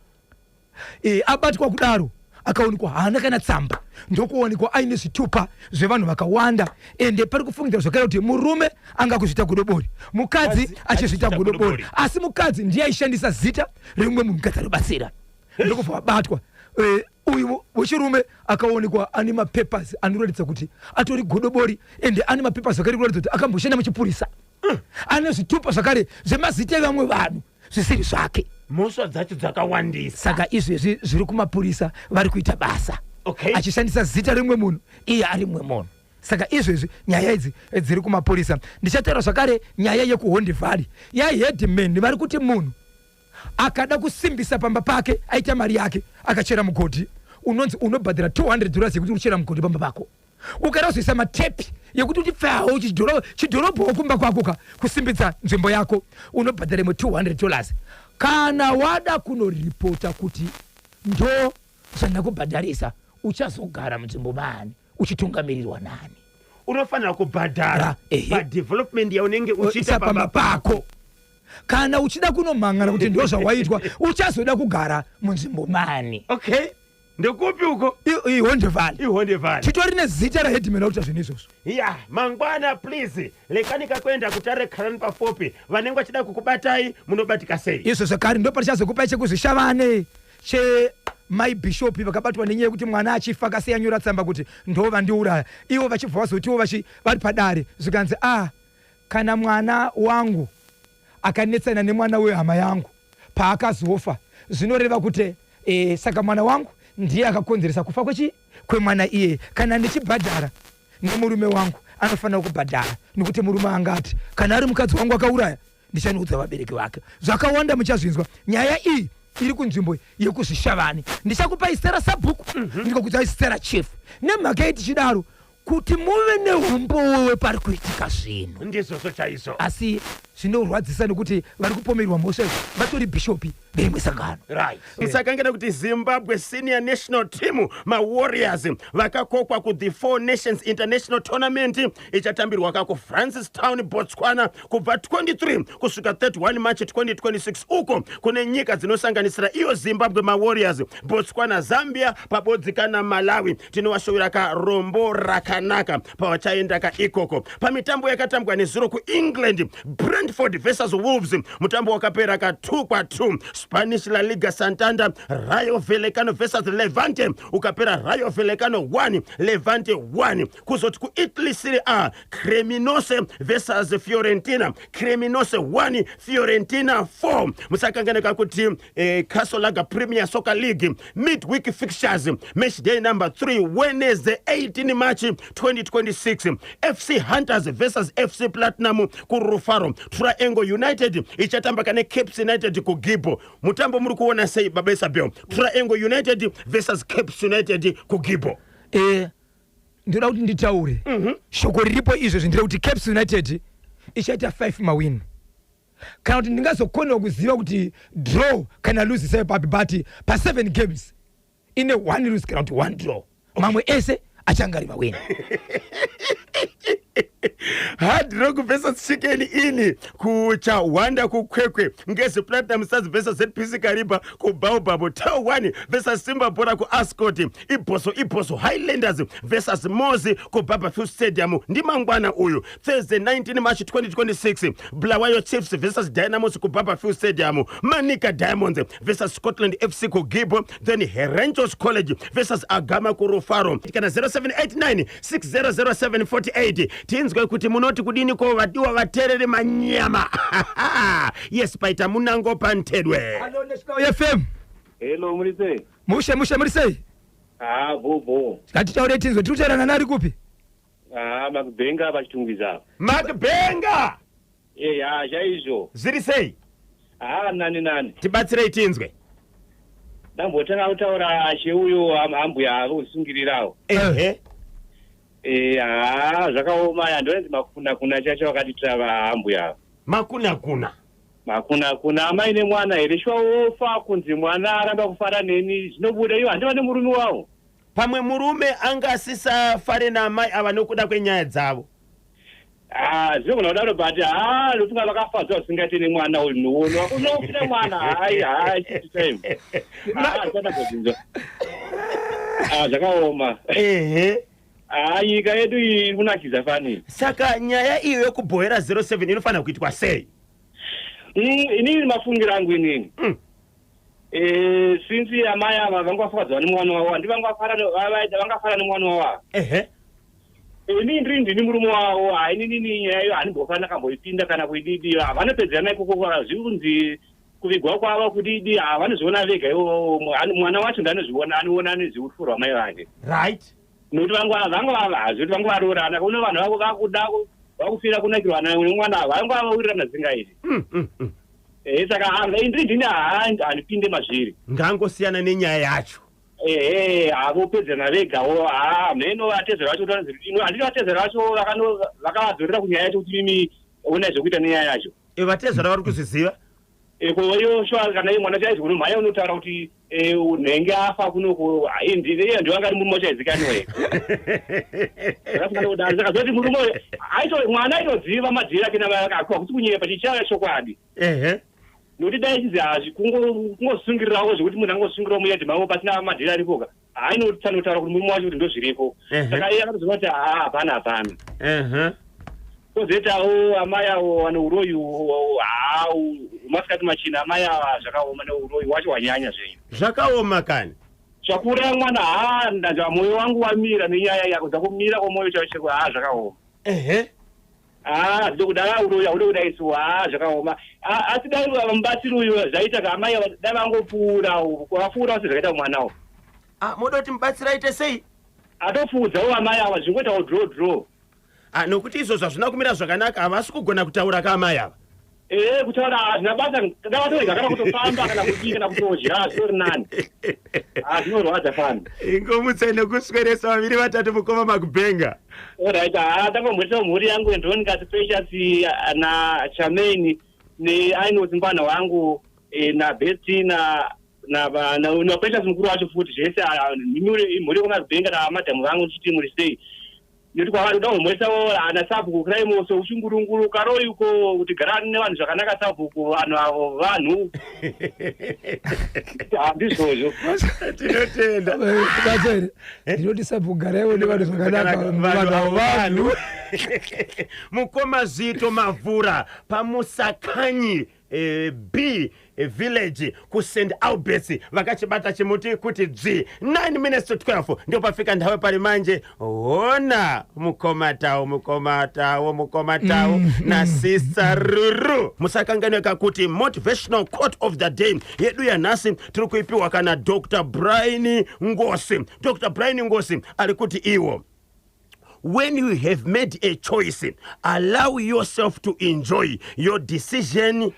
Abatwa kudaro, akaonekwa haana kana tsamba, ndokuonekwa aine zvitupa zvevanhu vakawanda. Ende pari kufungidzira zvakare kuti murume anga kuzviita godobori, mukadzi Mukadzi achizviita achizviita godobori, godobori. Asi mukadzi ndiye aishandisa zita remumwe munhu, mukadzi anobatsira, ndokubva vabatwa. Uyu wechirume akaonekwa ane mapapers anoratidza kuti atori godobori, ende ane mapapers zvakare kuratidza kuti akamboshanda muchipurisa. Ane zvitupa zvakare zvemazita evamwe vanhu zvisiri zvake. Mhosva dzacho dzakawandisa. Saka izvezvi zviri kumapurisa, vari kuita basa. Achishandisa zita rimwe munhu, iye ari mumwe munhu. Saka izvezvi nyaya idzi dziri kumapurisa. Ndichataura zvakare nyaya yekuHonde Valley yaheadman vari kuti munhu akada kusimbisa pamba pake, aita mari yake, akachera mugodhi, unonzi unobhadhara $200 yekuti uchera mugodhi pamba pako. Ukada kuzoisa matepi yekuti uchipfawo chidhorobhawo kumba kwako ka, kusimbidza nzvimbo yako, unobhadhara imwe $200. Kana wada kunoripota kuti ndo zvandakubhadharisa, uchazogara munzvimbo mani, uchitungamirirwa nani? Unofanira kubhadhara padevelopment yaunenge uchiita isa pamba pamba pako. Kana uchida kunomhangana kuti ndo zvawaitwa, uchazoda kugara munzvimbo mani? Okay, ndekupi uko? IHonde Valley. IHonde Valley. Titori nezita raheadman akuita zvinhu izvozvo. Ya, mangwana please lekanika kuenda kutare kharani pafupi. Vanenge vachida kukubatai, munobatika sei? Izvo zvakare ndo patichazokupai chekuzvishavane chemai bhishopi vakabatwa nenyaya yekuti mwana achifa akasiya nyora tsamba kuti ndo vandiuraya. Ivo vachibva vazotiwo vari padare, zvikanzi, "A, kana mwana wangu akanetsana nemwana wehama yangu paakazofa, zvinoreva kuti saka mwana wangu ndiye akakonzeresa kufa kwechi kwemwana iyeye. Kana ndichibhadhara, nemurume wangu anofanira kubhadhara, nekuti murume angati kana ari mukadzi wangu akauraya, ndichanoudza vabereki vake." Zvakawanda muchazvinzwa nyaya iyi. Iri kunzvimbo yekuZvishavane. Ndichakupai zita rasabhuku, ndikakudzai zita rachief. Nemhaka yei tichidaro? Kuti muve neumbowo wepari kuitika zvinhu. Ndizvozvo chaizvo. Asi zvinorwadzisa nekuti vari kupomerwa mhosva iyi vatori bhishopi verimwe sangano. Right. Musakangana kuti Zimbabwe senior national team, maWarriors, vakakokwa kuThe Four Nations International Tournament ichatambirwa ka kuFrancistown, Botswana, kubva 23 kusvika 31 March 2026, uko kune nyika dzinosanganisira iyo Zimbabwe, maWarriors, Botswana, Zambia pabodzi kana Malawi. Tinovashuvira karombo rakanaka pavachaenda ka ikoko. Pamitambo yakatambwa nezuro kuEngland, Brentford versus Wolves, mutambo wakapera ka 2 kwa2. Spanish La Liga Santander, Rayo Vallecano versus Levante, ukapera Rayo Vallecano 1, Levante 1. Kuzoti kuItaly Serie A, Cremonese versus Fiorentina, Cremonese 1, Fiorentina 4. Musakanganeka kuti Castle Lager Premier Soccer League midweek fixtures, match day number 3, Wednesday 18 March 2026, FC Hunters versus FC Platinum kuRufaro. Triangle United ichatamba kane Caps United kuGibbo. Mutambo muri kuona sei, Baba Isabel? Triangle United versus Caps United kuGibbo. Ndoda kuti nditaure shoko riripo izvezvi nderekuti Caps United ichaita 5 mawin, kana kuti ndingazokonewa kuziva kuti draw kana lose sei papi, but pa7 games ine 1 lose kana kuti 1 draw, mamwe ese achange ari mawin. Hard Rock versus Chicken Inn kuChawanda kuKwekwe. Ngezi Platinum Stars versus ZPC Kariba kuBaobab. TelOne versus Simba Bhora kuAscot. Ibhoso Ibhoso Highlanders versus Mozi kuBarbourfields Stadium ndimangwana uyu, Thursday 19 March 2026. Bulawayo Chiefs versus Dynamos kuBarbourfields Stadium. Manica Diamonds versus Scotland FC kuGibbo, then Herentals College versus Agama kuRufaro. Kana 0789 600748, tinzwe kuti munoti kudini ko, vadiwa vateereri manyama. Yes, paita munango pantedwe. Hello, National FM. Hello, muri sei? Mushe mushe, muri sei? Ah, bho. Ngatitaure tinzwe, tiri kutaurana nari kupi? Ah, Makubhenga paChitungwiza. Makubhenga. Eh, ya, chaizvo. Zviri sei? Ah, nani nani. Tibatsirei tinzwe. Ndambotanga kutaura cheuyo ambuya ari kusungirirawo. Eh, ah, zvakaoma ya, ndonzi makuna kuna chacho wakatitira vaambuya. Makuna kuna. Makuna kuna amai nemwana here, shuwa wofa kunzi mwana aramba kufara neni, zvinobuda iwo handiva nemurume wavo. Pamwe murume anga asisafare naamai ava nokuda kwenyaya dzavo. Ah, zvinogona kudaro, but ha, ndofunga vakafadzwa zvisingaite nemwana uyu nuono unofira mwana. Hai hai, time ah, ndakazvinzwa. Ah, zvakaoma. Ah, nyika yedu iyi iri kunakidza fani. Saka nyaya iyo yekubhohera 07 inofanira kuitwa sei? Inini mafungiro angu inini, since amai ava vanga vafadzwa nemwana wavo, handi vangafara nemwana wavo. Inini ndiri ndini murume wavo, hainini nyaya iyo handimbofana ndakamboipinda kana kuididi. Havanopedzerana ikoko, zviri kunzi kuvigwa kwavo kudidi, havanozviona vega ivo. Mwana wacho ndanozviona, anoona nezverufu rwamai vake. Nokuti vanga vavazve kuti vanga varoorana, uno vanhu vavo vakuda vakufira kunakirwa nemwana, vanga vawirirana zingaiti. Saka ndiri ndini, handipinde mazviri. Ngangosiyana nenyaya yacho. Ehe, havopedzerana vegawo. Ha, mheno vatezvera vacho, handiti vatezvera vacho vakavadzorera kunyaya yacho kuti mimi onai zvekuita nenyaya yacho. Vatezvera vari kuzviziva. Ko iyo shuwa, kana iye mwana chaizvo unomhanya unotaura kuti nhengi afa kunoko, iye ndiwo anga ari murume wacho aizikanwa here? Zvakafanana kudaro. Saka zoti murume uyu mwana aitoziva madhiri ake nakuti kunyepa chichava chokwadi. Nokuti dai chizi hazvi kungosungirirawo zvekuti munhu angosungirawo muyadhi mavo pasina madhiri aripoka, hainotanotaura kuti murume wacho kuti ndozviripo. Saka iye akatoziva kuti haa, hapana hapana. Kozoitawo amai avo vane uroyi, haa, masikati machina amai ava, zvakaoma, neuroyi wacho wanyanya zvenyu. Zvakaoma kani. Zvakuuraya mwana, haa, ndanzwa mwoyo wangu wamira nenyaya yako, dzakumira kwomwoyo chaicho, haa, zvakaoma. Haa, hazvide kuda uroyi, haude kuda isu, haa, zvakaoma. Asi dai mubatsiri uyu zvaita ka amai ava dai vangopfuura, vapfuurawo sezvakaita mwanawo. Ah, moda kuti mubatsiri aite sei? Atopfuudzawo amai ava, zvingoitawo draw draw. Ah, nokuti izvozvo hazvina kumira zvakanaka, havasi kugona kutaura ka amai ava. Ee, kutaura hazvina basa, ndavatorega kana kutofamba kana kudii kana kutodya, zvitori nani. Zvinorwadza fani. Ingomutsai nekusweresa vaviri vatatu, mukoma Makubhenga. Alright, ha, tangomhurisa mhuri yangu, Andronicus, Precious na Charmaine neainoti mwana wangu, naBetsy na Precious mukuru wacho futi zvese. Mhuri yekwaMakubhenga namadhamu vangu, ndichiti muri sei? Nekuti kwavari kuda kumhurisawo ana sabhuku Kraimoso uchingurunguru karoi uko, kuti garani nevanhu zvakanaka sabhuku, vanhu avo vanhu handizvozvo. Tinotenda. Basa here? Ndinoti sabhuku garaiwo nevanhu zvakanaka, vanhu avo vanhu. Mukoma Zito Mavhura paMusakanyi B village kuSt Alberts vakachibata chimuti kuti dzvi. 9 minutes to 12 ndio pafika nthawi pali manje. Hona mukoma Tawo, mukoma Tawo, mukoma Tawo na Sister Ruru, musakanganweka kuti motivational quote of the day yedu yanhasi tiri kuipiwa kana Dr Brian Ngosi. Dr Brian Ngosi ari kuti iwo, "When you have made a choice, allow yourself to enjoy your decision.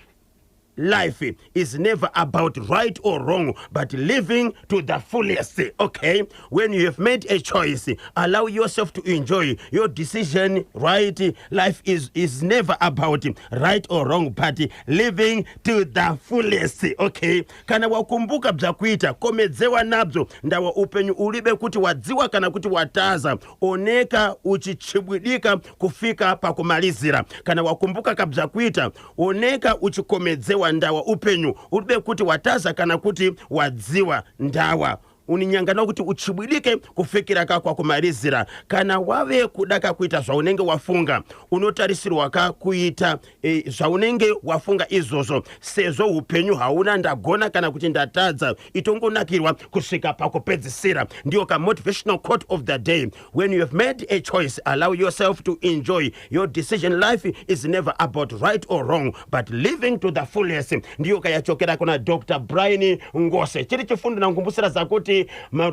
Life is never about right or wrong, but living to the fullest." Okay, when you have made a choice, allow yourself to enjoy your decision, right? Life is never about right or wrong, but living to the fullest. Okay, kana wakumbuka bzakuita, komedzewa nabzo, ndawa upenyu ulibe kuti wadziwa kana kuti wataza. Oneka uchichibwidika kufika pakumalizira. Kana wakumbuka kabzakuita, oneka uchikomedzewa, ndawa upenyu ulibe kuti wataza kana kuti wadziwa, ndawa uninyangana kuti uchibwidike kufikira ka kwakumalizira. Kana wave kuda kakuita zvaunenge wafunga, unotarisirwa ka kuita zvaunenge wafunga izvozvo, sezvo upenyu hauna ndagona kana kuti ndatadza, itongonakirwa kusvika pakupedzisira. Ndiyo ka motivational quote of the day: "When you have made a choice, allow yourself to enjoy your decision. Life is never about right or wrong, but living to the fullest." Ndiyo kayachokera kuna Dr Brian Ngose. Chiri chifundo nankumbusira zakuti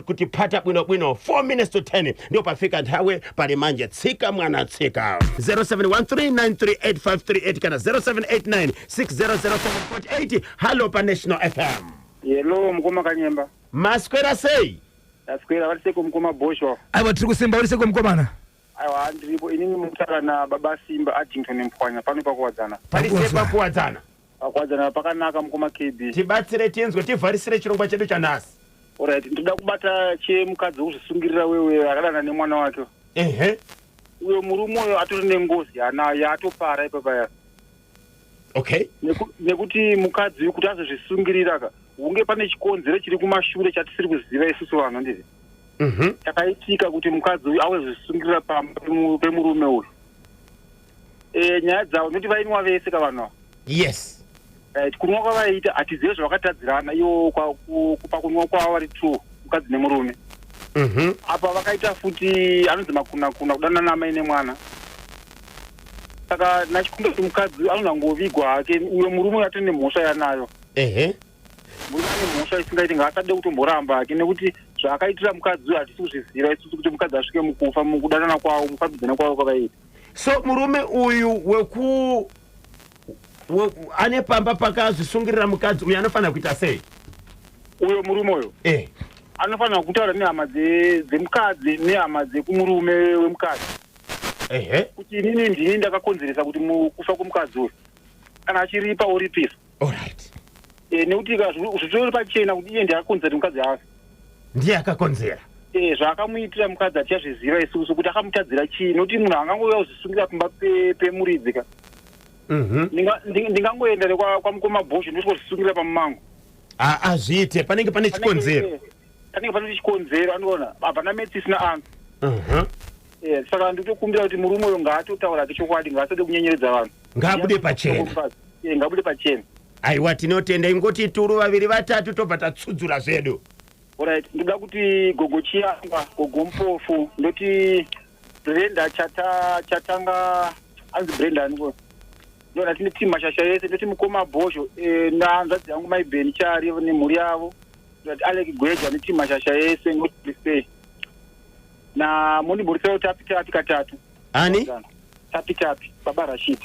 kuti phata bwinobwino. 4 minutes to 10 ndiyo pafika nthawi pali manje. Tsika mwana tsika, 0713938538 kana 0789600748. Halo pa National FM. Hello, mukoma Kanyemba. Maswera sei? Taswera, vari mukoma Bosho? Aiwa, tiri kusimba. Uri seko mukomana? Aiwa, ndiripo inini. Mutaura nababa Simba Addington Mpwanya pano paKuwadzana. Pari sei paKuwadzana? PaKuwadzana pakanaka, mukoma KB. Tibatsire tinzwe, tivharisire chirongwa chedu chanhasi. Alright, ndoda kubata chemukadzi wekuzvisungirira wewe akadana nemwana wake. Uyo murume uyo atori nengozi yaanayo yaatopara ipapaya. Nekuti mukadzi uyu kuti azozvisungirira ka, hunge pane chikonzero chiri kumashure chatisiri kuziva isusu vanhu, ndizvi chakaitika kuti mukadzi uyu awezvisungirira pamba pemurume uyu. Nyaya dzavo nekuti vainwa vese kavanhu ava. Right, kunwa kwavaiita hatizive zvavakatadzirana ivo pakunwa kwavo vari two, mukadzi nemurume. Apa vakaita futi anonzi makunakuna, kudanana amai nemwana. Saka nachikumbira kuti mukadzi anonangovigwa hake uyo murume uyo atori nemhosva yanayo. Murume ane mhosva isingaiti, ngaasade kutomboramba hake, nekuti zvaakaitira mukadzi uyu hatisi kuzviziva isusu, kuti mukadzi asvike mukufa mukudanana kwavo, mufambidzana kwavo kwavaita. So murume uyu weku ane pamba pakazvisungirira mukadzi uyu anofanira kuita sei? Uyo murume uyo anofanira kutaura nehama dzemukadzi nehama dzekumurume wemukadzi kuti inini ndini ndakakonzeresa kuti kufa kwemukadzi uyu. Kana achiripa, oripisa. Nekuti zvitori pachena kuti iye ndiakakonzera kuti mukadzi afe. Ndiye akakonzera. Zvaakamuitira mukadzi hatichazviziva isusu kuti akamutadzira chii, nekuti munhu angangouya kuzvisungira pamba pemuridzi ka. Ndingangoenda kwamukoma Bosho ndosvikozvisungira pamumango? Azviite, panenge pane chikonzero. Panenge pane chikonzero, anoona hapana maths isina answer. Saka nditokumbira kuti murume uyo ngaatotaura ake chokwadi, ngaasade kunyenyeredza vanhu. Ngaabude pachena. Ngabude pachena. Aiwa, tinotenda. Ingoti turu vaviri vatatu, tobva tatsudzura zvedu. Alright, ndoda kuti gogo Chiyangwa, gogo Mpofu, ndoti Brenda chata chatanga anzi Brenda aniko, ndona tine timu mashasha yese, ndoti mukoma Bosho, nahanzvadzi yangu Maibeni Chari nemhuri yavo, ndoti Alec Gweja netimu mashasha yese, ngoti na mundimborisewo Tapi Tapi katatu. Ani? Tapi Tapi, baba Rashid.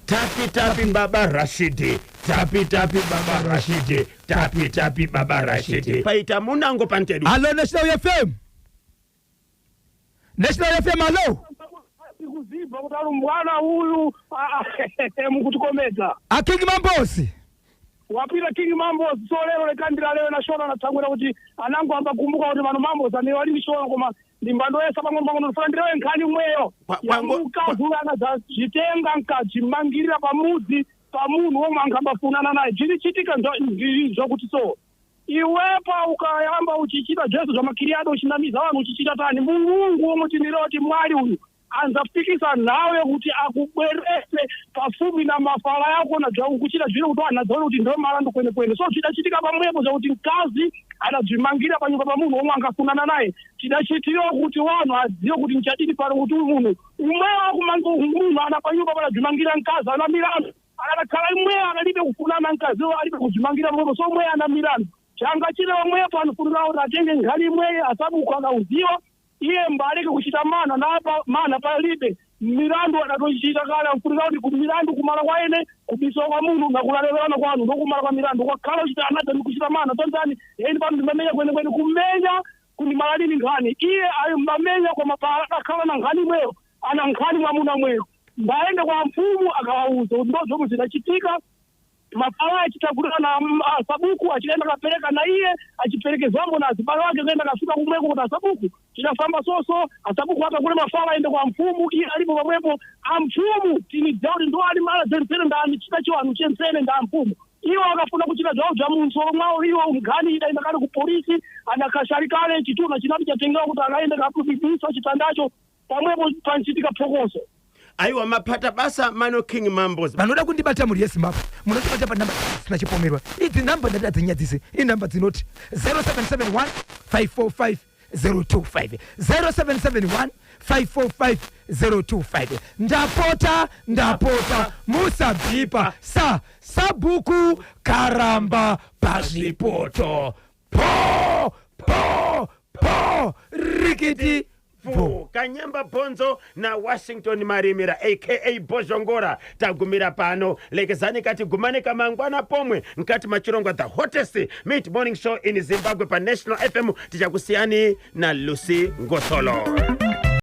Tapi tapi baba Rashidi, tapi tapi baba Rashidi, tapi tapi baba Rashidi. Paita munango pantedu. Hallo, National FM, National FM, hallo. Kuziva kuti alumbwana uyu mukutikomedza. AKing Mambosi. Wapita King Mambos. So lero lekandira lero nashona natsangwira kuti anangu ambakumbuka kuti vano Mambos ane wali ndishona, koma ndimbandoyesa pang'ono pang'ono. Ndifuna ndilewe nkhani imweyo yamukazi uyu anadzazvitenga nkadzimangirira pamudzi pamunhu womwe angambafunana naye. Zvirichitika zvokuti so iwepa ukayamba uchichita zvese zvamakiriyado, uchinamiza vanhu, uchichita tani, Mulungu womutinire kuti Mwari uyu anzafikisa nhau yekuti akubwerese pafupi na mafala yako na zvakuchita zviri kuti vanhu adzaone kuti ndo malandu kwene kwene. So zvidachitika pamwepo zvakuti mkazi anadzvimangira panyumba pamunhu womwe angafunana naye, chidachitiriwa kuti vanhu azive kuti ndichadini pano, kuti uyu munhu umwewo akumanga munhu ana panyumba panadzvimangira mkazi ana milandu, akadakhala imweyo akalibe kufunana mkaziwo, alibe kuzvimangira pamwepo. So umweyo ana milandu changa chile wamwepo anofunira kuti atenge nkhani imweyo asabuku akauziwa iye mbaleke kuchita mana napa mana palibe milandu adatochita kale. Amfunira kuti kumilandu kumala kwa ene kubiswa kwa munhu nakulalewerana kwanu ndokumala kwa milandu kwakhala uchita anadza ndikuchita mana tonzani eni pano ndimamenya kwene kwene kumenya kundimala lini nkhani iye ayo mbamenya, koma paadakhala na nkhani imweyo ana nkhani mwamuna mweyo mbaende kwa mfumu akawauza kuti ndo zomwe zidachitika. Mafala achitagurira na asabuku achienda kapereka na iye achiperekezwambo na azibale wake kuenda kafika kumweko kuti asabuku chidafamba soso. Asabuku atakule mafala aende kwa mfumu, iye alipo pamwepo. Amfumu tinidza kuti ndo ali mala zensene ndani chida chiwanu chensene nda mfumu. Iwo akafuna kuchita zvawo zva munsoro mwawo iwo mgani idaenda kale kupolisi anakasharikale chituna chinati chatengewa kuti akaende kapubisa chitandacho pamwepo panchitika phokoso. Aiwa, mapata basa mano King Mambos. Vanoda kundibata, mhuri yeZimbabwe, munotibata panhamba dzisina chipomerwa. Idzi nhamba ndati hadzinyadzise, inhamba dzinoti 0771 545 025, 0771 545 025. Ndapota, ndapota, musabhipa sa sabhuku karamba pazvipoto po po po rikiti Fu, Kanyamba Bonzo na Washington Marimira aka Bozhongora, tagumira pano. Lekezani kati gumane kamangwana pomwe mkati machirongwa the hottest mid morning show in Zimbabwe pa National FM. Tichakusiyani na Lucy Ngosolo.